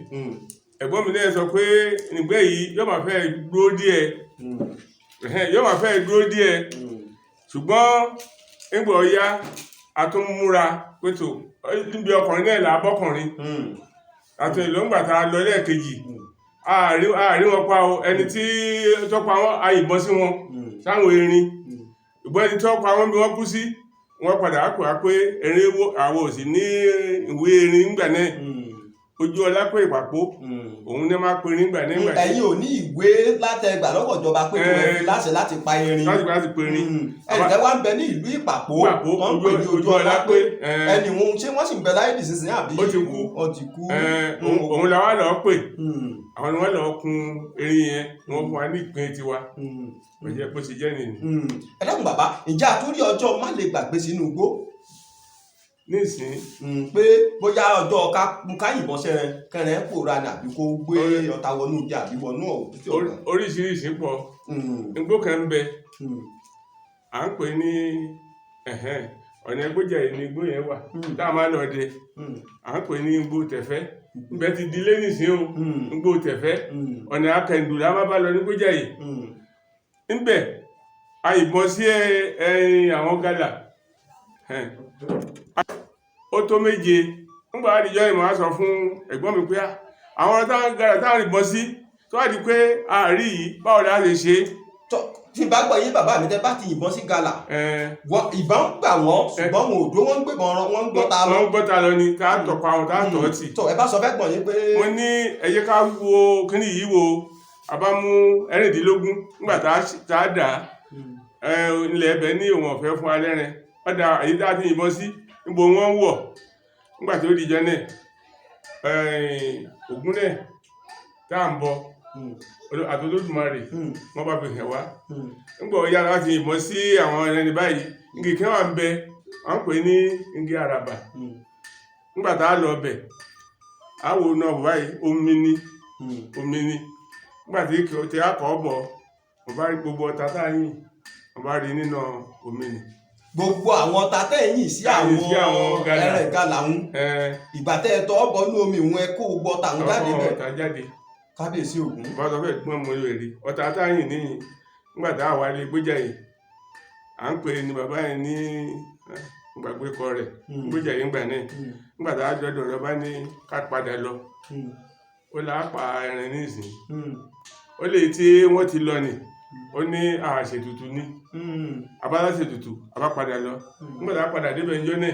Ẹ̀gbọ́n mi náà sọ pé nígbẹ́ yìí yóò máa fẹ́ dúró díẹ̀, yóò máa fẹ́ dúró díẹ̀. Ṣùgbọ́n nígbà ó yá, a tún múra pẹ̀tò níbi ọkùnrin náà là á bọ́kùnrin àti ìlú. Ńgbà tá a lọ lẹ́ẹ̀kejì, àárí wọn pa o. Ẹni tí tó pa wọn, a yìnbọn sí wọn sáwọn erin. Ìbọn ẹni tó pa wọn bí wọ́n kú sí, wọ́n padà á pè á pé erin wo àwọn ò sì ní ìwé erin ńgbà náà. Ojú ọlá pé ìpàpó òun ní máa pe erin ńgbà náà ńgbà. Ẹ̀yin ò ní ìwé látẹgbà lọ́wọ́ ìjọba pé kí wọ́n fi láṣẹ láti pa erin? Láti pe erin. Ẹnìkan wá ń bẹ ní ìlú Ìpàpó Ìpàpó, wọ́n ń pè ní Ojú Ọlá pé, ẹni wọn, ṣé wọ́n sì ń bẹ láyé nísinsìnyí àbí? Ó ti kú. Ó ti kú. Òun la wá lọ pè. Àwọn ni wọ́n lọ kun erin yẹn, wọ́n fún wa ní ìpín tiwa. Kò jẹ́ bó ṣe jẹ́ nìyí. Ẹ dákun, bàbá, ǹjẹ́ àtúrí ọjọ́ má lè gbàgbé sínú igbó? Nísìnyí, Pé bóyá ọjọ́ ká yìnbọn sẹ́rẹ̀ kẹrẹ̀ pòórá ni, àbí kó gbé ọta wọnú ìjà, àbí wọnú ọ̀hún tí ọ̀gá. Oríṣiríṣi pọ̀. Igbó kan ń bẹ, à ń pè ní ẹ̀hẹ́n, ọ̀nà Ẹgbójà yìí ni igbó yẹn wà tá a máa lọ dẹ. À ń pè ní igbó Tẹ̀fẹ́. Ibẹ̀ ti di ilé nísìnyí o. Igbó Tẹ̀fẹ́, ọ̀nà Akẹ́ndù la máa bá lọ ní Gbójà yìí. Ńbẹ̀ a yìnbọn sí ẹyin àwọn gálà. Ẹn. Ó tó 7. Ńgbà àdìjọ́ ìmọ̀ á sọ fún ẹ̀gbọ́n mi pé, "Ah, àwọn táwọn gálà táwọn yìnbọn sí tó wá di pé àárí yìí, báwo la ṣe ṣe?" Tọ́, tí n bá gbọ́ yín, bàbá mi, tẹ́ bá ti yìnbọn sí gálà, ìbọn ń gbà wọ́n, ṣùgbọ́n wọn ò dó, wọ́n ń gbébọn rán, wọ́n ń gbọ́ ta lọ. Wọ́n ń gbọ́ ta lọ ni tá a tọ̀pa wọn, tá a tọ̀ ọ́ tì. Tọ́, ẹ bá sọ fẹ́ gbọ̀n yín pé. Mo ní ẹ jẹ́ ká wo kíní yìí wo. A bá mú 16 nígbà tá a dà á, ilẹ̀ ẹbẹ̀ ní òun ọ̀fẹ́ fún alẹ́rin ọ̀dà èyí tá a ti yìnbọn sí níbo wọ́n wọ̀. Nígbà tí ó di jẹ́ náà, Ògún náà tá à ń bọ àti Olódùmarè, wọ́n bá fi hàn wá. Nígbà ó yára láti yìnbọn sí àwọn ẹni báyìí, igi kan wà ń bẹ, wọ́n ń pè ní igi àràbà. Nígbà tá a lọ bẹ̀, a wo náà báyìí, omi ni, omi ni. Nígbà tí tí a kọ́ bọ̀, mo bá rí gbogbo ọta tá a yìn, mo bá rí nínú omi ni. Gbogbo àwọn ọta tẹ́ ẹ̀ yìn sí Tá a yìn sí àwọn àwọn gálà. ẹrẹ̀ gálà ń, ìgbà tẹ́ ẹ tọ́ bọ́ ní omi ìwọ̀n, ẹ kó gbogbo ọta àwọn jáde ọkọ̀ bẹ̀. Ọta jáde. Kábíyèsí Ògún. Bá sọ fẹ́ gbọ́n mo lè rí ọta tá a yìn níyìn. Nígbà tá a wà lè gbéjà yìí, à ń pè ní bàbá yẹn ní gbàgbé kọ rẹ̀, gbéjà yìí ńgbà náà. Nígbà tá a dọ́dọ̀ rẹ̀, bá ní ká padà lọ, ó là á pa ẹran nísìn. Ó lè tí wọ́n ti lọ nì, ó ní àṣetutù ní abala ṣètùtù, a bá padà lọ. Nígbà tá a padà débẹ̀ ńjọ́ náà,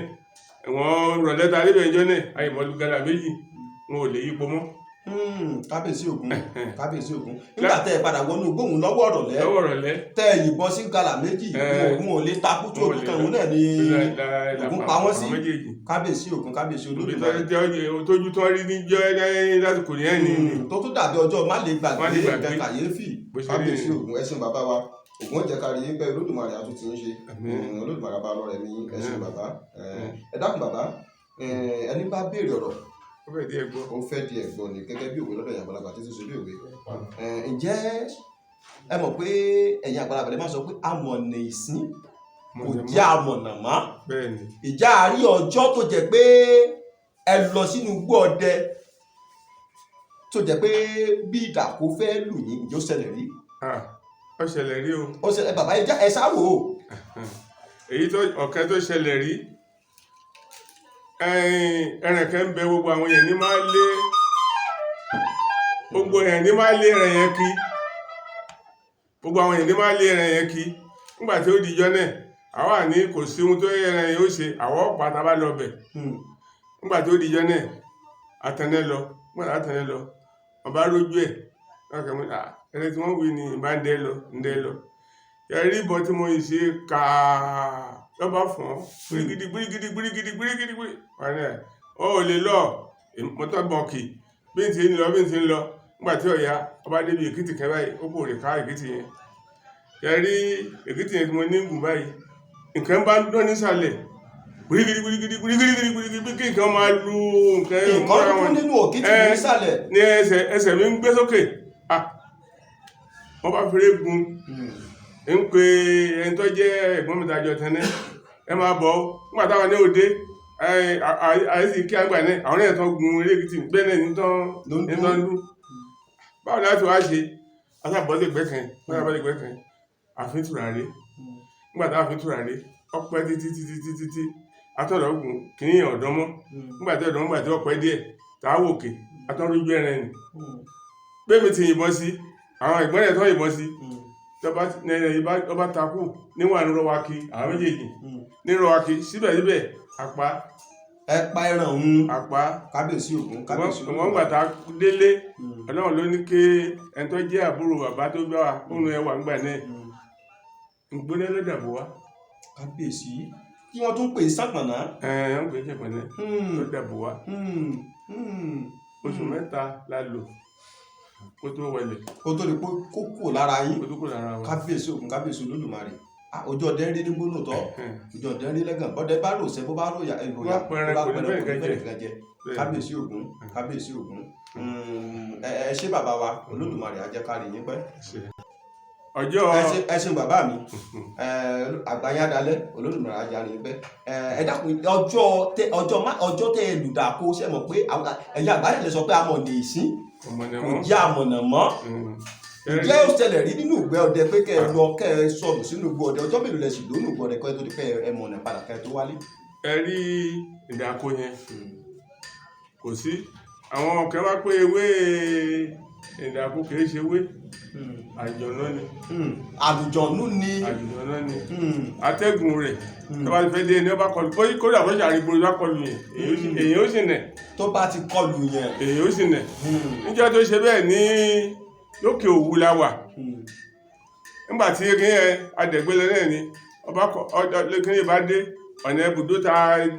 wọ́n rọ̀lẹ́ ta débẹ̀ ńjọ́ náà, àyìnbọn lu gálà 2, wọn ò lè yípo mọ́. Kábíyèsí Ògún, kábíyèsí Ògún. Nígbà tẹ́ ẹ padà wọnú gbóhùn lọ́wọ́ ọ̀rọ̀lẹ́, lọ́wọ́ rọ̀lẹ́, tẹ́ ẹ yìnbọn sí gálà 2, wọn ò lè takú tó wọn ò ojú lè kan òun náà ní Ògún pa wọ́n sí. Àwọn méjèèjì. Kábíyèsí Ògún, kábíyèsí Ibi Olódùmarè. tójú tó rí níjọ́ lásìkò yẹn ni Tó tún dàbí ọjọ́ má lè Má gbàgbé lè gbàgbé. nǹkan kàyéfì. Bó ṣe rí Kábíyèsí nìyẹn. Ògún, ẹ ṣeun bàbá wa. Ògún ó jẹ́ ká rí yín pẹ́, Olódùmarè á tún ti ń ṣe. Àmín. Olódùmarè bá lọ́rẹ̀ ní. Ẹ ṣeun Àmín. bàbá. Ẹ dákun bàbá, ẹni bá béèrè ọ̀rọ̀, Ó fẹ́ díẹ̀ gbọ́. ó fẹ́ di ẹ̀gbọ́n ni, gẹ́gẹ́ bí òwe lọ́dọ̀ ẹ̀yin àgbàlagbà títí ṣe bí òwe. Ǹjẹ́ ẹ mọ̀ pé ẹ̀yin àgbàlagbà lè máa sọ pé amọ̀nà ìsín kò jẹ́ amọ̀nà mọ́? Bẹ́ẹ̀ ni. Ìjà àárí ọjọ́ tó jẹ́ pé ẹ lọ sínú igbó ọdẹ tó jẹ́ pé bí ìdàkó fẹ́ lù yín, ǹjẹ́ ó ṣẹlẹ̀ rí? Ah, ó ṣẹlẹ̀ rí o. Ó ṣẹlẹ̀, bàbá, ẹ sá wò ó. Èyí tó ọ̀kẹ́ tó ṣẹlẹ̀ rí, ẹran kan ń bẹ, gbogbo àwọn èèyàn ní máa lé, gbogbo èèyàn ní máa lé ẹran yẹn kí, gbogbo àwọn èèyàn ní máa lé ẹran yẹn kí. Nígbà tí ó di ijọ́ náà, àwa ní kò sí ohun tó yẹ ẹran yẹn ó ṣe, àwọ̀ ọ̀pá tá a bá lọ bẹ̀. Nígbà tí ó di ijọ́ náà, àtẹnẹ́ lọ. Nígbà tí àtẹnẹ́ lọ, wọ́n bá rójú ẹ̀ wọ́n kàn mí, "Ah, ẹni tí wọ́n wí ni ìbá ń dẹ́ lọ, ń dẹ́ lọ." Ẹ̀rí ìbọn tí mo yìí ṣe kàá lọ́ba fún ọ́ gbírígídí gbírígídí gbírígídí gbírígídí gbírí, wọ́n ní ẹ̀ ó ò lè lọ mọ́tò bọ̀kì bí n ti ń lọ, bí n ti ń lọ. Nígbà tí ọ̀ya ọba débi èkìtì kan báyìí, ó kò rè ká èkìtì yẹn. Ẹ̀rí èkìtì yẹn tí mo ní gùn báyìí, nǹkan bá ń dán nísàlẹ̀ gbírígídí gbírígídí gbírígídí gbírígídí, bí kí nǹkan máa lu nǹkan Nǹkan mọ́ra kú wọn. nínú òkìtì nísàlẹ̀. Ní ẹsẹ̀ ẹsẹ̀ mi ń gbé sókè. Ah, wọ́n bá fèrè gun ń pe ẹni tó jẹ́ ẹ̀gbọ́n mi tàjọ tẹ́lẹ̀, ẹ máa bọ̀ ọ́. Nígbà táwọn ní òde àìsí kí àgbà náà, àwọn náà tán gun eré èkìtì bẹ́ẹ̀ náà ní tán Ló ń ní dún. Tán dún. Báwo láti wá ṣe asábọ́sẹ̀ gbẹ́kàn, asábọ́sẹ̀ gbẹ́kàn, àfin tùràrí. Nígbà táwọn àfin tùràrí ọpẹ́ títí títí títí tí atọ́dọ̀ ogun kìíní ọ̀dọ́ mọ́. Nígbà tí ọ̀dọ́, nígbà tí ọpẹ́ díẹ̀ tá a wòkè, atọ́rọ́jú ẹran nì bẹ́ẹ̀ mi ti yìnbọn sí àwọn ìgbọ́n ẹ̀ tó yìnbọn sí tọba nẹrẹ ọba takú níwọ̀n ń rọwa kí àwọn méjèèjì ní rọwa kí síbẹ̀síbẹ̀ apá. Ẹ pa ẹran òun. Apá. Kábíyèsí Ògún, kábíyèsí. Wọ́n gbà tá a délé, Ọlọ́run ló ní kí ẹni tó jẹ́ àbúrò bàbá tó gbà wá òun ẹ wà ńgbà náà ń gbóná lọ́dàbọ̀ wá. Kábíyèsí, kí wọ́n tún pè é sàpànà. Ẹ ẹ ń pè é jẹ̀pọ̀nẹ́ lọ́dàbọ̀ wá. Oṣù 3 la lò kó tó wọlé. Kó tó lè kó kúrò lára yín. Kó tó kó lára wa. Kábíyèsí Ògún, kábíyèsí Olódùmarè. Ah, ojú ọdẹ ń rí nígbó lóòótọ́, ojú ọdẹ ń rí lẹ́gàn, bọ́dẹ bá rò sẹ́, bó bá ròyà èròyà, Bó bá pẹran, bó bá kò ní pẹran, fẹ́ kò ní fẹ́ nìkan jẹ. nìkan jẹ. Bẹ́ẹ̀. Kábíyèsí Ògún, kábíyèsí Ògún. Ẹ ẹ ṣé bàbá wa, Olódùmarè á jẹ́ ká rí yín pẹ́. Ṣe. Ọjọ́ Ẹ ṣeun bàbá mi. Ẹ àgbáyé adalẹ, Olódùmarè á jẹ́ ká rí yín pẹ́. Ẹ dákun, ọjọ́ tẹ ọjọ́ má ọjọ́ tẹ ẹ lùdà kó ṣe mọ̀ pé ẹ̀yin àgbáyé lè sọ pé amọ̀ ní ìsín ọmọdé kò wọn. jẹ́ àmọ̀nà mọ́. Ǹjẹ́ ó ṣẹlẹ̀ rí nínú ìgbẹ́ ọdẹ pé kẹ́ ẹ lọ, kẹ́ ẹ sọnù sínú ìgbẹ́ ọdẹ? Ọjọ́ mélòó lẹ sì lónú ìgbẹ́ ọdẹ kẹ́ ẹ tó di pé ẹ mọ̀nà padà kẹ́ ẹ tó wálé? Ẹ rí ìdàkọ yẹn, kò sí. Àwọn kan wá pé ewé ìdàkọ kìí ṣe ewé, àjọ̀nà ni. Àlùjọ̀nú ni. Àjọ̀nà ni. Atẹ́gùn rẹ̀ tó bá fẹ́ dé ní ọba kọlù, kódà bó ṣe àrígbó bá kọlù yẹn, èyí ó sì nẹ̀. Tó bá ti kọlù yẹn. Èyí ó sì nẹ̀. Níjọ́ tó ṣe bẹ́ẹ̀ ní lókè Òwu la wà. Nígbà tí kí yẹn adẹ̀gbẹ́lẹ̀ náà ni ọba kọ ọdọ kí yẹn bá dé ọ̀nà ibùdó ta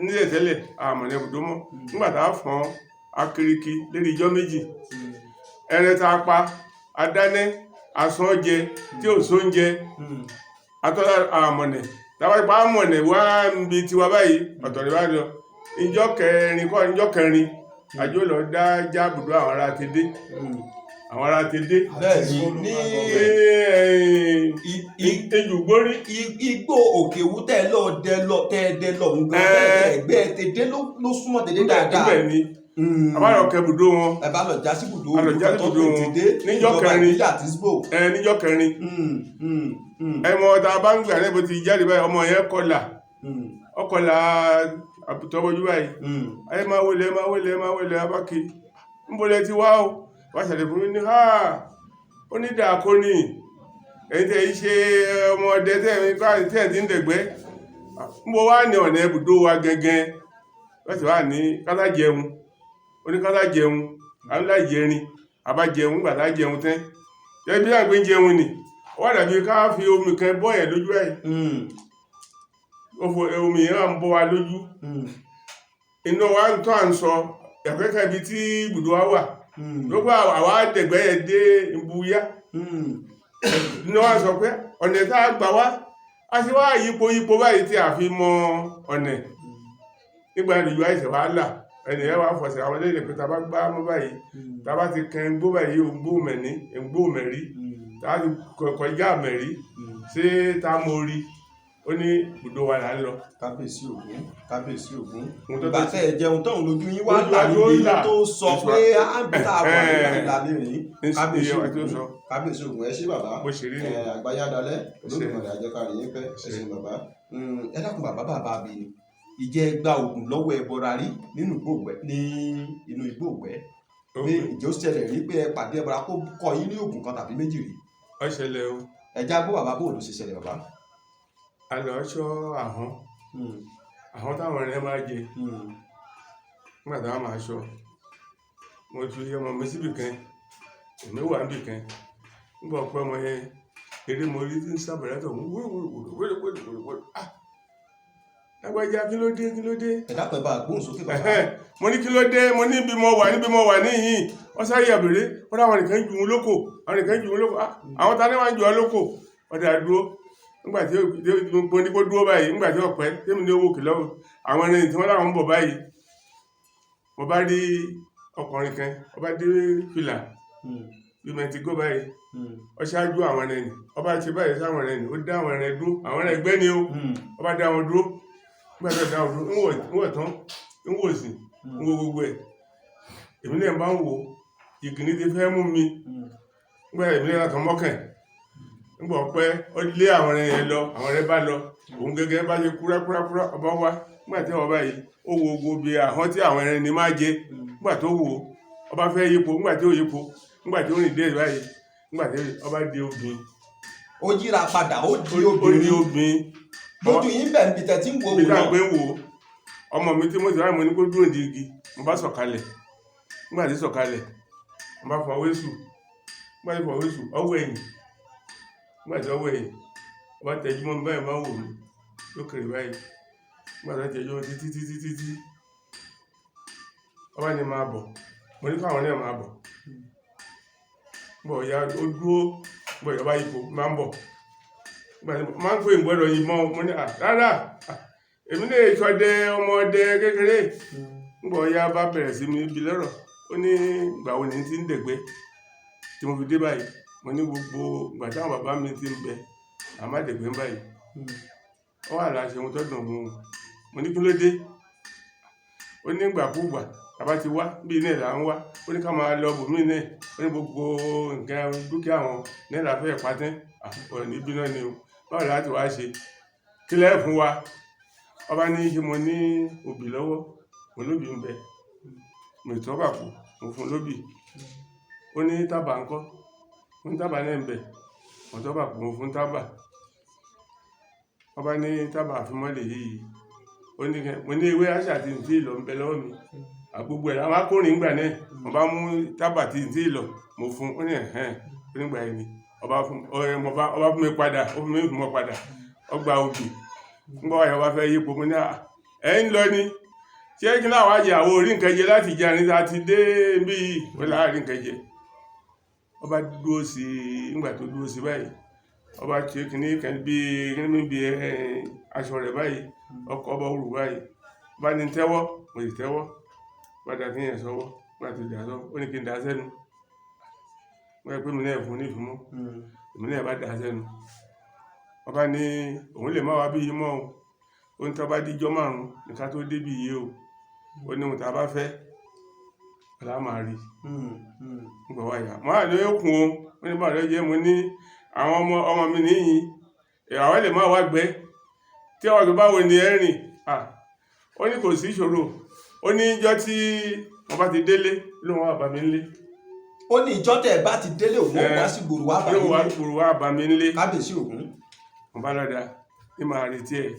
nílẹ̀ tẹ́lẹ̀, àmọ̀ ọ̀nà ibùdó mọ́. Nígbà tá a fọ́n akiriki lérí ijọ́ 2, ẹran tá a pa adánẹ́ asán jẹ tí ò sóúnjẹ atọ́lá àmọ̀nẹ̀ táwa pa àmọ̀nẹ̀ wá níbi tiwa báyìí, ọ̀tọ̀ ní báyìí lọ. Ìjọ́ kẹrin kọ́, ìjọ́ kẹrin àjọ lọ dá jábùdó àwọn ará ti dé, àwọn ará ti dé. Bẹ́ẹ̀ ni ní Ejùgbórí. Igbó Òkè Òwu tẹ́ ẹ lọ dẹ lọ, tẹ́ ẹ dẹ lọ ń gan, ẹgbẹ́ tèdè ló súnmọ́ tèdè dáadáa. Níbẹ̀ ni àbáyọ kẹbùdó wọn. Ẹ bá lọ já sí ibùdó. A lọ já sí ibùdó wọn. Níjọ́ kẹrin. Ìbílẹ̀ àti isbo. Ẹ níjọ́ kẹrin, ẹ mọ tá a bá ń gbà lẹ́bọ̀ ti jáde báyìí, ọmọ yẹn kọlà, ọkọlà àtọwọ́jú báyìí. Ẹ máa wọlé, ẹ máa wọlé, ẹ máa wọlé abáke ńbọlẹ ti wá o. Wá ṣàlẹ̀ fún mi ní ha, ó ní dàkó ni ẹ̀yin tẹ̀ yìí ṣe ọmọ ọdẹ tẹ̀ ẹ̀ tẹ̀ ẹ̀ ti ń dẹ̀gbẹ́ ńbọ wá ní ọ̀nà ibùdó wa gẹ́gẹ́ láti wá ní kátà jẹun. Ó ní kátà jẹun, àwọn láì jẹrin àbá jẹun. Nígbà tá a jẹun tán, jẹ́ bí àgbẹ̀ ń jẹun ni ó wà dàbí ká fi omi kan bọ́ ẹ̀ lójú ẹ̀. Ó fo omi yẹn wà ń bọ́ wa lójú. Iná wa ń tọ́ à ń sọ ẹ̀kẹ́kẹ́ ibi tí ibùdó wa wà gbogbo àwa dẹ̀gbẹ́ yẹn dé ibùyá. Iná wa sọ pé ọ̀nà tá a gbà wá a ṣe wá yípo yípo báyìí tí a fi mọ ọ̀nà. Nígbà ìlú àìsàn wàhálà ẹnì yẹn wà fọ̀sẹ̀ àwọn eléyìí pé tá a bá gbá mọ́ báyìí, tá a bá ti kan igbó báyìí, ògbó mẹ́ni ògbó mẹ́rí, tá a ti kọjá mẹ́rí ṣé tá a mọ orí ó ní ibùdó wa là ń lọ. Kábíyèsí Ògún, kábíyèsí Ògún. Ohun tó Ìgbà tẹ́ ẹ jẹun tóun lójú yín wá Lójú là wa tó níbi là. tó sọ pé ábí tá a wà nígbà ìlànà rìn. Kábíyèsí Iye wa tó Ògún, sọ. kábíyèsí Ògún, ẹ ṣé bàbá. Bó ṣe rí Ẹ nìyẹn. àgbáyé adalẹ, Ṣé. Olódùmarè á jẹ́ ká rí yín pẹ́. Ẹ Ṣé. ṣeun bàbá. Ẹ dákun bàbá, bàbá mi ni ìjẹ́ gba ògùn lọ́wọ́ ẹbọra rí nínú igbó ògbẹ́, ní inú igbó ògbẹ́, pé ìjẹ́ ó ṣẹlẹ̀ rí pé ẹ pàdé ẹbọra kó kọ yín ní ògùn kan tàbí méjì rí? Ó ṣẹlẹ̀ o. Ẹ já gbọ́ bàbá, bóòlù ṣe ṣẹlẹ̀ bàbá. A lọ ṣọ́ àhọ́n, àhọ́n táwọn ẹ̀rẹ́ máa jẹ. Nígbà táwọn máa ṣọ́, mo fi ọmọ mi síbì kan, èmi wà níbì kan. Nígbà ọ̀pẹ ọmọ yẹn eré, mo rí tí ń sábẹ̀rẹ̀ tó ń wéwéwéwéwéwéwé. Ah, lágbájá, kí ló dé, kí ló dé? Ẹ dákun, ẹ bá gbóhùn sókè bàbá. Ẹ̀hẹ́n, mo ní kí ló dé, mo ní ibi mo wà, níbi mo wà níyìn. Wọ́n sáré àbèrè wọ́n láwọn nìkan jù ú lóko, àwọn nìkan jù ú lóko. Ah, àwọn ta ni wọ́n jù ọ́ lóko? Ọ̀dà dúró. Nígbà tí mo ní kó dúró báyìí, nígbà tí ọ̀pẹ tèmi ní owó kìlọ̀ àwọn ẹni tí wọ́n láwọn ń bọ̀ báyìí, mo bá rí ọkùnrin kan, ó bá dé fìlà bí mẹtí gó báyìí, ó ṣáájú àwọn ẹni, ó bá ṣe báyìí sáwọn ẹni, ó dá àwọn ẹni dúró, àwọn ẹni ẹgbẹ́ ni ó. Ó bá dá wọn dúró. Nígbà tí ó dá wọn dúró, ń wọ̀ tán, ń wò sí, ń wo gbogbo ẹ̀, èmi náà bá ń wò ìkíní ti fẹ́ mú mi. Nígbà tí èmi náà tán mọ́kàn, nígbà ọpẹ́ ó lé àwọn ẹni yẹn lọ, àwọn ẹni bá lọ, òun gẹ́gẹ́ bá ṣe kúrákúrákúrá ọba wá. Nígbà tí ọba yìí ó wo gbogbo bí ahọ́n tí àwọn ẹni máa jẹ, nígbà tó wò ó, ọba fẹ́ yípo. Nígbà tí ó yípo, nígbà tí ó rìn díẹ̀ báyìí, nígbà tí ọba di obìnrin. Ó yíra padà, ó di Ó di obìnrin. Obìnrin. Lójú yín bẹ̀ ń bi tẹ̀ tí ń wo Bí wò tá náà. gbé ń wò ó, ọmọ mi tí mo ti ráyè, mo ní kó dúró ní igi. Mo bá sọ̀kalẹ̀. Nígbà tí sọ̀kalẹ̀, mo bá fọ wéṣù. Nígbà tí fọ wéṣù, ọwọ́ ẹ̀yìn. Nígbà tí ọwọ́ ẹ̀yìn, ọba tẹjú mọ́ mi báyìí, máa ń wò mí lókèrè báyìí. Nígbà tó tẹjú mọ́ títí títí títí, ọba ní máa bọ̀. Mo ní káwọn náà máa bọ̀. Bọ̀ ya ó dúró, bọ̀ ìyọba ipò máa ń bọ̀. Nígbà tí mo máa ń pè ń gbọ́dọ̀ yìnbọn mo ní à rárá, à, èmi lè ṣọdẹ ọmọdé kékeré. Nígbà ọ̀ya bá bẹ̀rẹ̀ sí mi bi lọ́rọ̀, ó ní ìgbà wo ni ti ń dẹ̀gbẹ́ tí mo fi dé báyìí. Mo ní gbogbo ìgbà táwọn bàbá mi ti ń bẹ, àmọ́ dẹ̀gbẹ́ ń báyìí. Ó wà láṣẹ ohun tó dùn òun. Mo ní kí ló dé? Ó ní ìgbàkúùgbà tàbá ti wá bí iná là ń wá. Ó ní ká máa lọ bòmíì náà. Ó ní gbogbo nǹkan dúkìá wọn náà la fẹ́ pa tán. Ọ̀rọ̀ ní bínú ni o. Báwo la ti wá ṣe? Kí lẹ́ fún wa? Ọba ní ṣé mo ní obì lọ́wọ́. Mo lóbì ń bẹ. Mo ì tọ́ bàpò, mo fún un lóbì. Ó ní tábà ńkọ́? Mo ní tábà náà ń bẹ. Mo tọ́ bàpò, mo fún tábà. Ọba ní tábà àfimọ́lẹ̀ yìí. Ó ní kẹ́, mo ní ewé àṣà tí ń tí ì lọ ń bẹ lọ́wọ́ mi. Àgbogbo ẹ̀ la máa kórìn ńgbà náà. Mo bá mú tábà tí ń tí ì lọ, mo fún un. Ó ní ẹ̀hẹn. Ó ní ìgbà yẹn ni. Ọba fún, ọ̀rẹ́ mo bá, ọba fún mi padà, ó fún mi ìfúnmọ́ padà. Ó gba obì. Nígbà wáyà ọba fẹ́ yípo, mo ní à, ẹ̀ ń lọ ni. Ṣé kí láwa jẹ àwọn orí nǹkan jẹ láti jẹ àní ta ti dé bí yìí? Ó láàárín nǹkan jẹ. Ọba dúró sí, nígbà tó dúró sí báyìí. Ọba ṣe kíní kan bí, kíní bí ẹ, aṣọ rẹ̀ báyìí. Ọkọ̀ ọba òru báyìí. Ọba ní tẹ́wọ́, mo sì tẹ́wọ́. Ọba dà kí yẹn sọ́wọ́. Nígbà tó dà sọ́wọ́, ó ní kí n dà sẹ́nu. Wọ́n yẹ pé mi náà fún un ní ìfúnmọ́. Èmi náà bá dà sẹ́nu. Ọba ní òun lè má wá bí yìí mọ́ o. Ó ní tí ọba díjọ́ márùn-ún ní ká tó dé bí yìí o. Ó ní ohun tí a bá fẹ́, ọlá máa rí. Nígbà wá yà. Mo wà ní òkun o. Ó ní báwo ló jẹ́, mo ní àwọn ọmọ, ọmọ mi níyìn. Àwọn lè má wá gbẹ́. Tí ọ̀rọ̀ bá wo ni ẹ rìn. À, ó ní kò sí ìṣòro. Ó ní ìjọ́ tí mo bá ti délé, lóun wá bá mi nílé. Ó ní ìjọ́ tẹ́ ẹ bá ti délé òun ó wá sí gbòòrò wá bá Lóun yín wá nílé. gbòòrò wá bá mi nílé. Kábíyèsí Ògún. Mo bá lọ́dà, ní màá retí ẹ̀.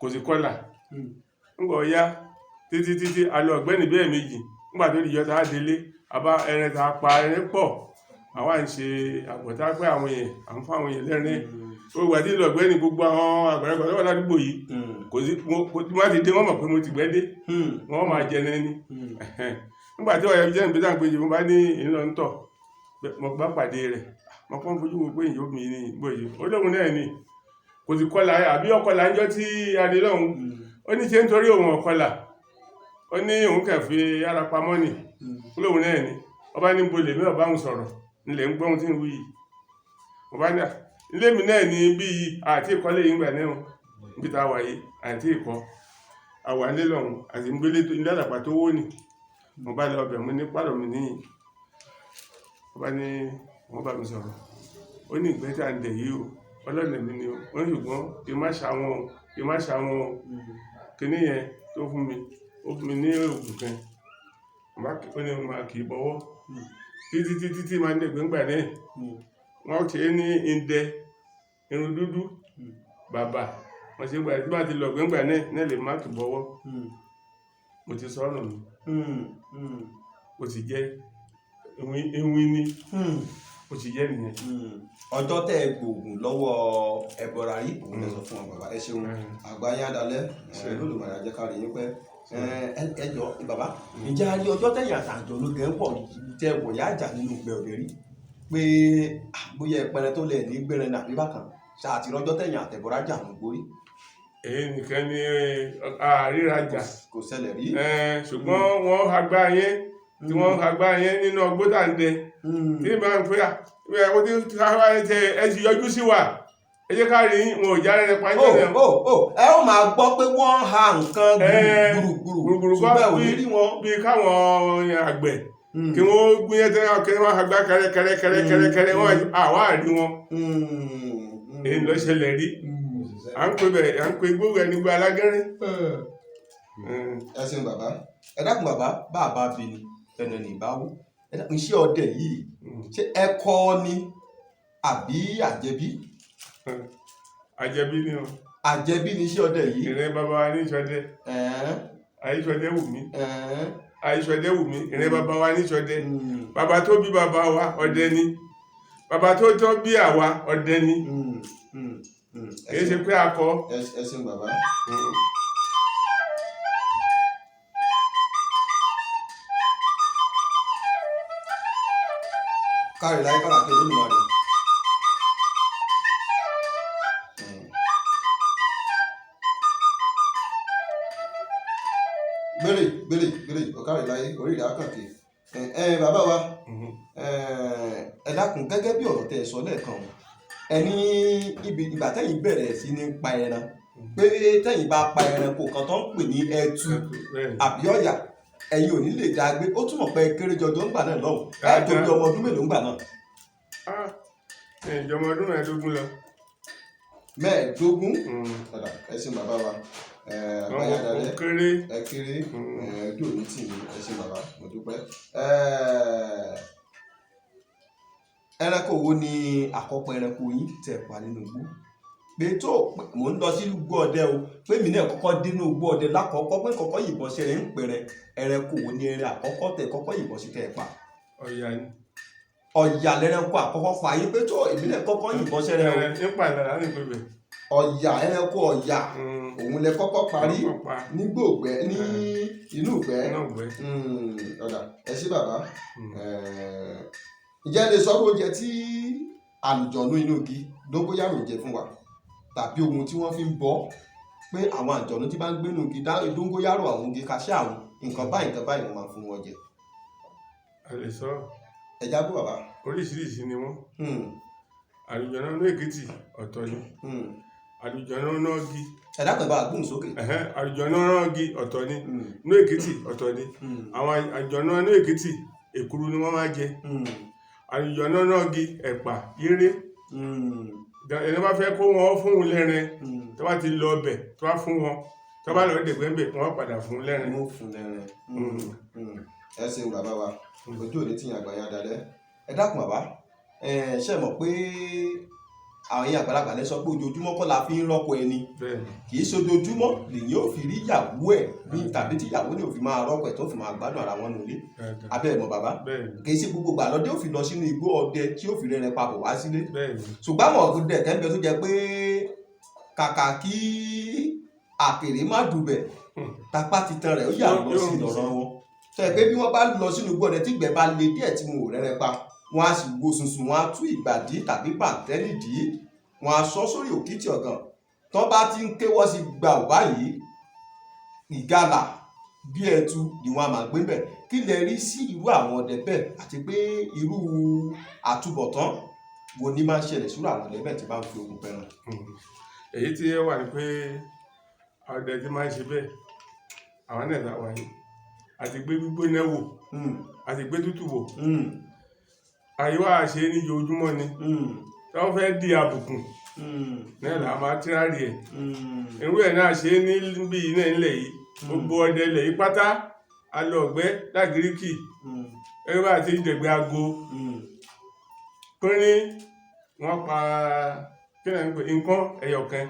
Kò sí kọ́là. Nígbà ọ̀yá títí títí a lọ ọ̀gbẹ́ni bí ẹ̀ẹ̀mejì. Nígbà tó di ìjọ́ tá a délé, a bá ẹran tá a pa ẹran pọ̀. Àwa ń ṣe àgbọ̀tá pé àwọn èèyàn, à ń fún àwọn èèyàn lẹ́rìn. Gbogbo ìgbà tí ń lọ ọ̀gbẹ́ni gbogbo àwọn àgbàlagbà tó wà ládùúgbò yìí. Kò sí, mo, kò, tí wọ́n ti dé wọ́n mọ̀ pé mo ti gbẹ́ dé. Wọ́n máa jẹ ẹni ni. Nígbà tí ọ̀yà jẹ́ ìgbésẹ̀ àgbèjì, mo bá ní ìlọ ń tọ̀. Mo bá pàdé rẹ̀. Mo kàn fojú wo pé ìyó mi ni ìgbò yìí. Ó lóun náà ni. Kò sì kọlà àbí ọkọlà ńjọ́ tí a dé lọ́hùn. Ó ní ṣe nítorí òun ọ̀kọlà. Ó ní òun kẹ̀ fi ara pamọ́ ni. Ó lóun náà ni. Ọba ní bo lèmi ọba òun sọ̀rọ̀. Nílẹ̀ ń gbọ́ ohun tí ń wí yìí. Mo bá ní à, ilé mi náà ni bí yìí, àti ìkọ́lé yìí ńgbà náà o. Níbi tá a wà yìí, àti ìkọ́. A wà nílé lọ́hùn, àti ń gbélé tó, ilé àlàpà tó wó ni. Mo bá lọ bẹ̀, mo ní pálọ̀ mi níyìn. Ọba ní wọ́n bá mi sọ̀rọ̀. Ó ní ìgbẹ́ tí à ń dẹ̀ yìí o. Ọlọ́nà mi ni o. Ó ní ṣùgbọ́n kí n má ṣa wọn o, kí n má ṣa wọn o. Kíní yẹn tó fún mi, ó fún mi ní òògùn kan. Mo bá kí, ó ní mo máa kì í bọwọ́. Títí títí tí màá ń dẹ̀gbẹ́ ńgbà náà. Wọ́n ṣe é ní ìdẹ, irun dúdú, bàbà. Wọ́n ṣe gbà tí bá ti lọ ọ̀gbẹ́ ńgbà náà, náà lè má kì í bọwọ́. Mo ti sọ̀rọ̀ mi. Ó ti jẹ́ ewin, ewin ni. Ó ti jẹ́ nìyẹn. Ọjọ́ tẹ́ ẹ gbòògùn lọ́wọ́ ẹbọra rí, òun lẹ sọ fún wa bàbá. Ẹ ṣeun. Àgbà yín adalẹ́, Olódùmarè á jẹ́ ká rí yín pẹ́. Ẹ jọ bàbá, ǹjẹ́ a rí ọjọ́ tẹ̀yìn àtàjọ ló gẹ̀ ń pọ̀ tẹ wọ̀yá àjà nínú ìgbẹ́ òde rí? Pé bóyá ẹpẹrẹ tó lẹ̀ ní gbẹrẹ ní àbí bákan, ṣáà ti rọjọ́ tẹ̀yìn àtẹ̀bọra jà nù gbórí. Èyí nìkan ni àrírajà. Kò ṣẹlẹ̀ rí. Ṣùgbọ́n wọ́n hagbá yẹn, tí wọ́n hagbá yẹn nínú ọgbó tá ń dẹ. Tí màá ń pè à, ẹ kó tí ká tẹ ẹ sì yọjú sí wa. Ẹ jẹ́ ká rí yín, wọn ò já rẹ̀ pa Ó jẹ́ náà. ó ẹ ó máa gbọ́ pé wọ́n ha nǹkan gbùrùgbùrù gbùrùgbùrù kọ́ ṣùgbọ́n ẹ ò ní rí wọn. Bí káwọn àgbẹ̀ kí wọ́n gbìyànjú tẹ́lẹ̀ kí wọ́n hagbá kẹrẹ kẹrẹ kẹrẹ kẹrẹ kẹrẹ wọ́n àwa rí wọn. Èyí ló ṣẹlẹ̀ rí. À ń pè bẹ̀, à ń pè gbogbo ẹni gba alágẹ́rẹ́. Ẹ ṣeun bàbá. Ẹ dákun bàbá, bàbá bí ni ẹnu ẹni ìbáwó. Ẹ dákun iṣẹ́ ọdẹ yìí, ṣé ẹ kọ́ ni àbí àjẹbí? Àjẹbí ni o. Àjẹbí ni iṣẹ́ ọdẹ yìí. Ìrìn bàbá wa ní ìṣọdẹ. Àìṣọdẹ wù mí. Àìṣọdẹ wù mí. Ìrìn bàbá wa ní ìṣọdẹ. Bàbá tó bí bàbá wa ọdẹ ni. Bàbá tó tọ́ bí àwa ọdẹ ni. Kì í ṣe pé a kọ. Ẹ ṣeun bàbá. Káre láyé kára kí Olódùmarè. Ògèrè ọ̀kàrẹ̀ láyé orí ìdá kànkè. Ẹ ẹ bàbá wa, ẹ dákun, gẹ́gẹ́ bí ọ̀rọ̀ tẹ́ ẹ sọ lẹ́ẹ̀kan o, ẹ ní ibi ìgbà tẹ́yìn bẹ̀rẹ̀ sí ní pa ẹran, pé tẹ́yìn bá pa ẹranko kan tó ń pè ní ẹtu Bẹ́ẹ̀ni. àbí ọ̀yà, ẹ̀yin ò ní lè dá gbé. Ó túmọ̀ pé kéré jọjọ ńgbà náà lọ́hùn. Ẹ tó bí ọmọ ọdún mélòó ńgbà náà? Ah, ìjọba ọdún 15 lọ. 15. Ọ̀dà, ẹ ṣeun bàbá wa. Ẹ àgbáyé Mo adalẹ kéré. Ẹ kéré. Ẹ ojú òní tì mí. Ẹ ṣeun bàbá, mo dúpẹ́. Ẹranko wo ni àkọ́kọ́ ẹranko yín tẹ́ pa nínú igbó, pé tó mò ń lọ sí igbó ọdẹ o, pé mi náà kọ́kọ́ dénú igbó ọdẹ lákọ̀ọ́kọ́, pé kọ́kọ́ yìnbọn sí ẹrẹ ń pẹrẹ, ẹranko wo ni ẹrẹ àkọ́kọ́ tẹ́ kọ́kọ́ yìnbọn sí tẹ́ pa? Ọ̀yà ni. Ọ̀yà lẹ́ranko àkọ́kọ́ pa yín, pé tó èmi náà kọ́kọ́ yìnbọn sí ẹrẹ o? Nípa ìlànà ní pẹ̀lú. Ọ̀yà, ẹranko ọ̀yà, òun lẹ kọ́kọ́ parí Pa nígbògbẹ́ ní inú ìgbẹ́. Náà gbẹ́. Ọ̀dà, ẹ ṣé bàbá. Ǹjẹ́ ẹ lè sọ oúnjẹ tí àlùjọ̀nú inú igi dóngóyàrò ń jẹ fún wa, tàbí ohun tí wọ́n fi ń bọ́, pé àwọn àlùjọ̀nú tí bá ń gbénú igi dóngóyàrò, àwọn igi kaṣá, àwọn nǹkan báyìí, nǹkan báyìí wọ́n máa fún wọn jẹ? A lè sọ. Ẹ já bó bàbá. Oríṣiríṣi ni wọ́n. Àlùjọ̀nú ní Èkìtì ọ̀tọ̀ ni. Àlùjọ̀nú náà gi. Ẹ dákun, ẹ bá wa gbóhùn sókè. Àlùjọ̀nú náà gi ọ̀tọ̀ ni. Ní Èkìtì ọ̀tọ̀ ni. Àwọn àlùjọ̀nú ní Èkìtì, èkuru ni wọ́n máa jẹ. Àlùjọ̀nú náà gi, ẹ̀pà yéré. Ẹni bá fẹ́ kó wọn fún un lẹ́rin, tó bá ti lọ ọbẹ̀, tó bá fún wọn, tó bá lọ dẹ̀gbẹ́ ń bẹ̀, wọ́n padà fún un lẹ́rin. Wọ́n fún lẹ́rin. Ẹ ṣeun bàbá wa, ojú òní tí yàn àgbà yàn dalẹ̀. Ẹ dákun bàbá, ẹ ṣe mọ̀ pé àwọn èèyàn àgbàlagbà lẹ sọ pé ojoojúmọ́ kọ́ la fi ń rọ́pò ẹni. Bẹ́ẹ̀ni. Kì í ṣe ojoojúmọ́ lèyìn ò fi rí ìyàwó ẹ̀ ní, tàbí tí ìyàwó ní ò fi máa rọ́pò ẹ̀ tó fi máa gbádùn ara wọn nulẹ̀. Dáadáa. Abẹ́ ẹ̀ mọ̀ bàbá? Bẹ́ẹ̀ni. Kì í ṣe gbogbo ìgbà lọ́dẹ ò fi lọ sínú igbó ọdẹ tí ó fi rẹ̀rẹ̀ papọ̀ wá sílé. Bẹ́ẹ̀ni. Ṣùgbọ́n àwọn ọ̀dẹ kẹ́ńbẹ́ tó jẹ́ pé kàkà kí àkèré má dùbẹ̀, tapá titan rẹ̀ ó yà lọ sí lọ́rọ̀ wọn, sọ pé bí wọ́n bá lọ sínú igbó ọdẹ tí ìgbẹ́ bá le díẹ̀ tí wọn ò rẹ́rẹ́ pa, wọn á sì wo sùnsùn, wọn á tú ìgbàdí tàbí bàtẹ́nìdí, wọn á sọ sórí òkìtì ọ̀gàn tán bá ti ń kéwọ́ sí gbà ò báyìí, ìgalà bí ẹtu ni wọn á máa gbé bẹ̀. Kí lẹ rí sí irú àwọn ọdẹ bẹ́ẹ̀, àti pé irú àtúbọ̀tán wo ni máa ń ṣẹlẹ̀ sírú àwọn ọdẹ bẹ́ẹ̀ tí bá ń fi ogun pẹran? Èyí tí ó wà ní pé ọdẹ tí máa ń ṣe bẹ́ẹ̀, àwọn náà ta wà yìí, àti gbé gbígbóná wò, àti gbé tútù wò. Àyíwá ṣe ní ojoojúmọ́ ni tí wọ́n fẹ́ di àbùkù náà là máa tírárì ẹ̀. Irú ẹ̀ náà ṣe ní bí iná ilẹ̀ yìí, gbogbo ọdẹ ilẹ̀ yìí pátá alọ ọ̀gbẹ́ lágíríkì ẹgbẹ́ bá ti dẹ̀gbẹ́ aago pínrín, wọ́n pa kí náà ń pè nǹkan ẹyọkan.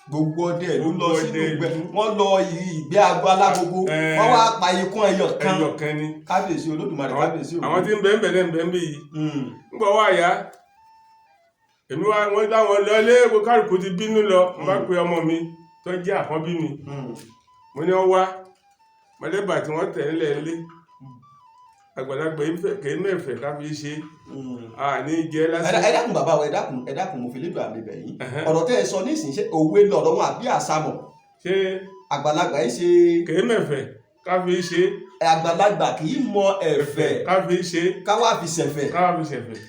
Gbogbo ọdẹ ìlú lọ Gbogbo sínú ọdẹ ìgbẹ́ ìlú. Wọ́n lọ ìgbẹ́ aago alágogo, wọ́n wá pa ikán ẹyọ kan. Ẹyọkan ni. Kábíyèsí Olódùmarè, kábíyèsí òun. Àwọn tí ń bẹ ń bẹ náà ń bẹ ń bí yìí ń bọ̀ wá yá, èmi wá wọ́n láwọn lọ ilé gbogbo kálukú ti bínú lọ. Wọ́n bá pe ọmọ mi tó jẹ́ àkọ́bí mi, mo ní wọ́n wá mọ̀lẹ́bà tí wọ́n tẹ̀ ńlẹ̀ ńlé àgbàlagbà yìí kì í mẹ́fẹ̀ẹ́ ká fi ṣe àní jẹ́ lásán. Ẹ dákun bàbá wa, ẹ dákun, ẹ dákun, mo fi lédùn àmì bẹ̀ yín. Ọ̀rọ̀ tẹ́ ẹ sọ nísìnyí, ṣé òwe lọ̀rọ̀ wọn àbí àsámọ̀? Ṣé Àgbàlagbà yìí ṣe kì í mẹ́fẹ̀ẹ́ ká fi ṣe Àgbàlagbà kì í mọ ẹ̀fẹ̀ ká fi ṣe ká wá fi ṣẹ̀fẹ̀. Ká fi ṣẹ̀fẹ̀.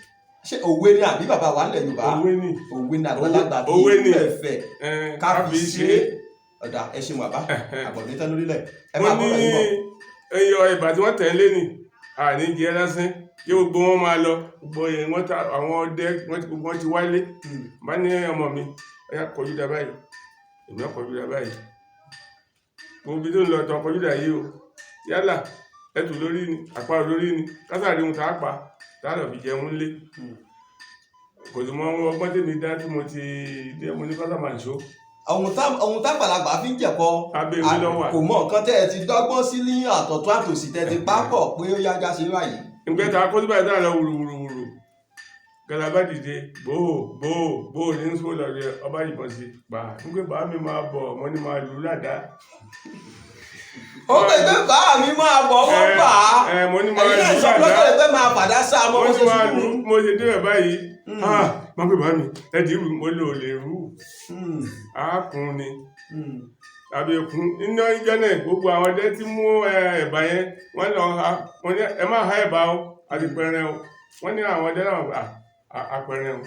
Ṣé òwe ni àbí bàbá wa nílẹ̀ Yorùbá? Òwe ni. Òwe ni, àgbàlagbà kì Òwe í ni. mọ ẹ̀fẹ̀ ká fi ṣe. Ọ̀dà, ẹ ṣeun bàbá, àbọ̀dé tán lórílẹ̀ ẹ Mo máa ní bọ̀rọ̀ yín bọ̀. ẹyọ ìbà tí wọ́n tẹ̀ ń lé ní àní jẹ́ lásán kí gbogbo wọn máa lọ, gbogbo yẹn wọ́n ta àwọn ọdẹ wọ́n ti gbogbo wọn ti wálé. Bá ní ọmọ mi, ẹyà kọjú dá báyìí, èmi náà kọjú dá báyìí, gbogbo ibi tó ń lọ tán kọjú dá yìí o, yálà ẹtù lórí ni, àparò lórí ni, kásàrí ohun tá a pa tá a lọ fi jẹun lé. Kò sì mọ ọgbọ́n tèmi dá tí mo ti dé, mo ní kọ́sà máa ń ṣó. Ohun tágbàlagbà fi ń jẹ̀kọ Abẹ́ ìwé lọ́wọ́. Kò mọ nǹkan tẹ́ ẹ ti dọ́gbọ́n sí ní àtọ̀tún àtòsí tẹ́ ti pápọ̀ pé ó yá já sí báyìí. Ngbẹ́ ta kó síbáyìí tá a lọ wùrùwùrùwùrù, galaba dìde gbòó gbòó gbòó ní sọ lọ rẹ, ọba yìnbọn sí gbà ngbé bàá mi máa bọ̀, mo ní máa lù ú ládàá. Ó pè pé bàá mi máa bọ̀, wọ́n bà á. Ẹ mo ní máa Ẹ̀yin náà lù ú sọ pé ládàá. lọ́dọ̀ pé máa fàdá sá mọ́ Mo bó ní ṣe máa lù sùúrù. ú, mo ṣe débẹ̀ báyìí, ah, má pè bàá mi ẹ dì í rù, mo lò lè rú àákùn ni. Tàbí òkun nínú ìjọ náà, gbogbo àwọn ọdẹ tí mú ẹ̀bà yẹn, wọ́n lọ ha. Wọ́n ní ẹ má ha ẹ̀bà o, àti pẹrẹ o. Wọ́n ní àwọn ọdẹ náà àpẹrẹ o.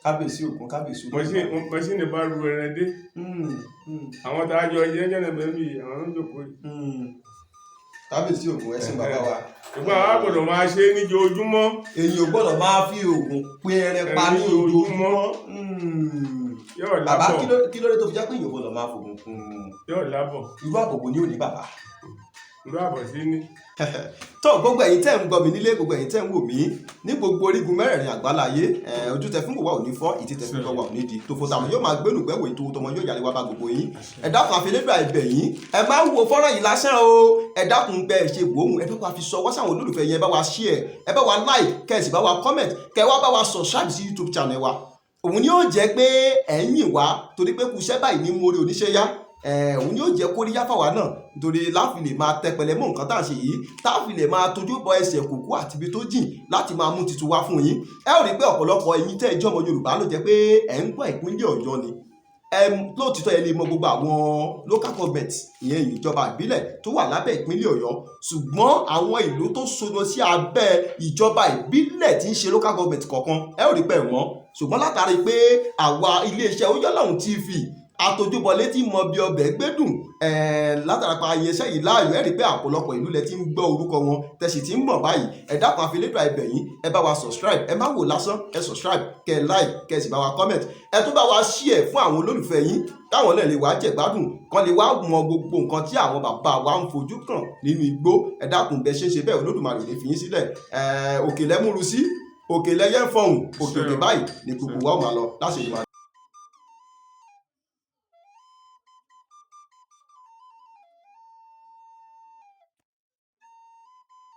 Kábíyèsí Ògún, kábíyèsí. Mọ́ṣíìnì bá ru ẹran dé. Àwọn tá a jọ jẹ́ jẹ́ náà bẹ́ẹ̀ bí àwọn ń jòkó yìí. Kábíyèsí Ògún, ẹ ṣeun, bàbá wa. Ṣùgbọ́n àwa gbọ́dọ̀ máa ṣe é níjoojúmọ́. Èyàn ò gbọ́dọ̀ máa fi oògùn pé ẹran pa ní Ẹran ní ojoojúmọ́. Yóò Bàbá, lábọ̀. kí ló dé tó fi jẹ́ pé èyàn ò gbọ́dọ̀ máa fògùn kún un? Yóò lábọ̀. Irú àbòbò ni ò ní, bàbá? Irú àbọ̀ sí ní. Tó gbogbo ẹ̀yin tẹ́ ń gbọ́ mi nílé, gbogbo ẹ̀yin tẹ́ ń wò mí ní gbogbo orígun mẹ́rẹ̀ẹ̀rin àgbáláyé, ojú tẹ fún wò wá ò ní fọ́, ìtí tẹ fún gbọ́ wá ò ní di tòfò. Tàwọn yóò máa gbénú gbẹ́wò ètò tọmọ yóò yàrá wá bá gbogbo yín. Ẹ dákun, àfilédùn àìbẹ̀ yín, ẹ máa ń wo fọ́nrán yìí lásán o. Ẹ dákun, bẹ́ẹ̀ ṣe wòóhùn, ẹ bá wa fi ṣọwọ́ sáwọn olólùfẹ́ yẹn, ẹ bá wa share, ẹ bá wa like, kẹ́ ẹ sì bá wa comment, kẹ́ ẹ wá bá wa subscribe sí YouTube channel wa. Òun ni yóò jẹ́ pé ẹ̀ ń yìn wá, torí pé kùsẹ́ báyìí ní mórí oníṣẹ́ yá. Òun ni yóò jẹ́ kóríyá fáwa náà, nítorí láfi lè máa tẹpẹlẹ mọ́ nǹkan tá à ń ṣe yìí, táfi lè máa tójú bọ ẹsẹ̀ kòkó àti ibi tó jìn láti máa mú tuntun wá fún yín. Ẹ ó rí i pé ọ̀pọ̀lọpọ̀ ẹ̀yin tẹ́ ẹ jẹ́ ọmọ Yorùbá ló jẹ́ pé ẹ̀ ń gbọ́ ìpínlẹ̀ Ọ̀yọ́ ni. Lóòtítọ́, ẹ lè mọ gbogbo àwọn local government, ìyẹn ìjọba ìbílẹ̀ tó wà lábẹ́ ìpínlẹ̀ Ọ̀yọ́, ṣùgbọ́n àwọn ìlú tó sodo sí abẹ́ ìjọba ìbílẹ̀ tí ń ṣe local government kọ̀ọ̀kan, ẹ ó rí pé wọ́n. Ṣùgbọ́n látàrí pé àwa iléeṣẹ́ Oyọ́lọ́hun TV àtòjúbọlé tí mọ bí ọbẹ̀ gbẹ́dùn látara pa iléeṣẹ́ yìí láàyò, ẹ rí pé ọ̀pọ̀lọpọ̀ ìlú lẹ ti ń gbọ́ orúkọ wọn, tẹ̀sí ti ń mọ̀ báyìí. Ẹ dákun, àfilédùn àìbẹ̀ yín, ẹ bá wa subscribe. Ẹ má wò lásán, ẹ subscribe, kẹ ẹ like, kẹ ẹ sì bá wa comment. Ẹ tún bá wa share fún àwọn olólùfẹ́ yín, káwọn náà lè wá jẹ̀gbádùn, kan lè wá mọ gbogbo nǹkan tí àwọn bàbá wa ń fojú kàn nínú igbó. Ẹ dákun, bẹ ṣe ń ṣe bẹ́ẹ̀, Olódùmarè lè fi yín sílẹ̀. Òkè lẹ́múru sí, òkè lẹ́yẹ ń fọhùn, òkè òkè báyìí ní gbogbo wa ó máa lọ láṣẹ ìmọ̀.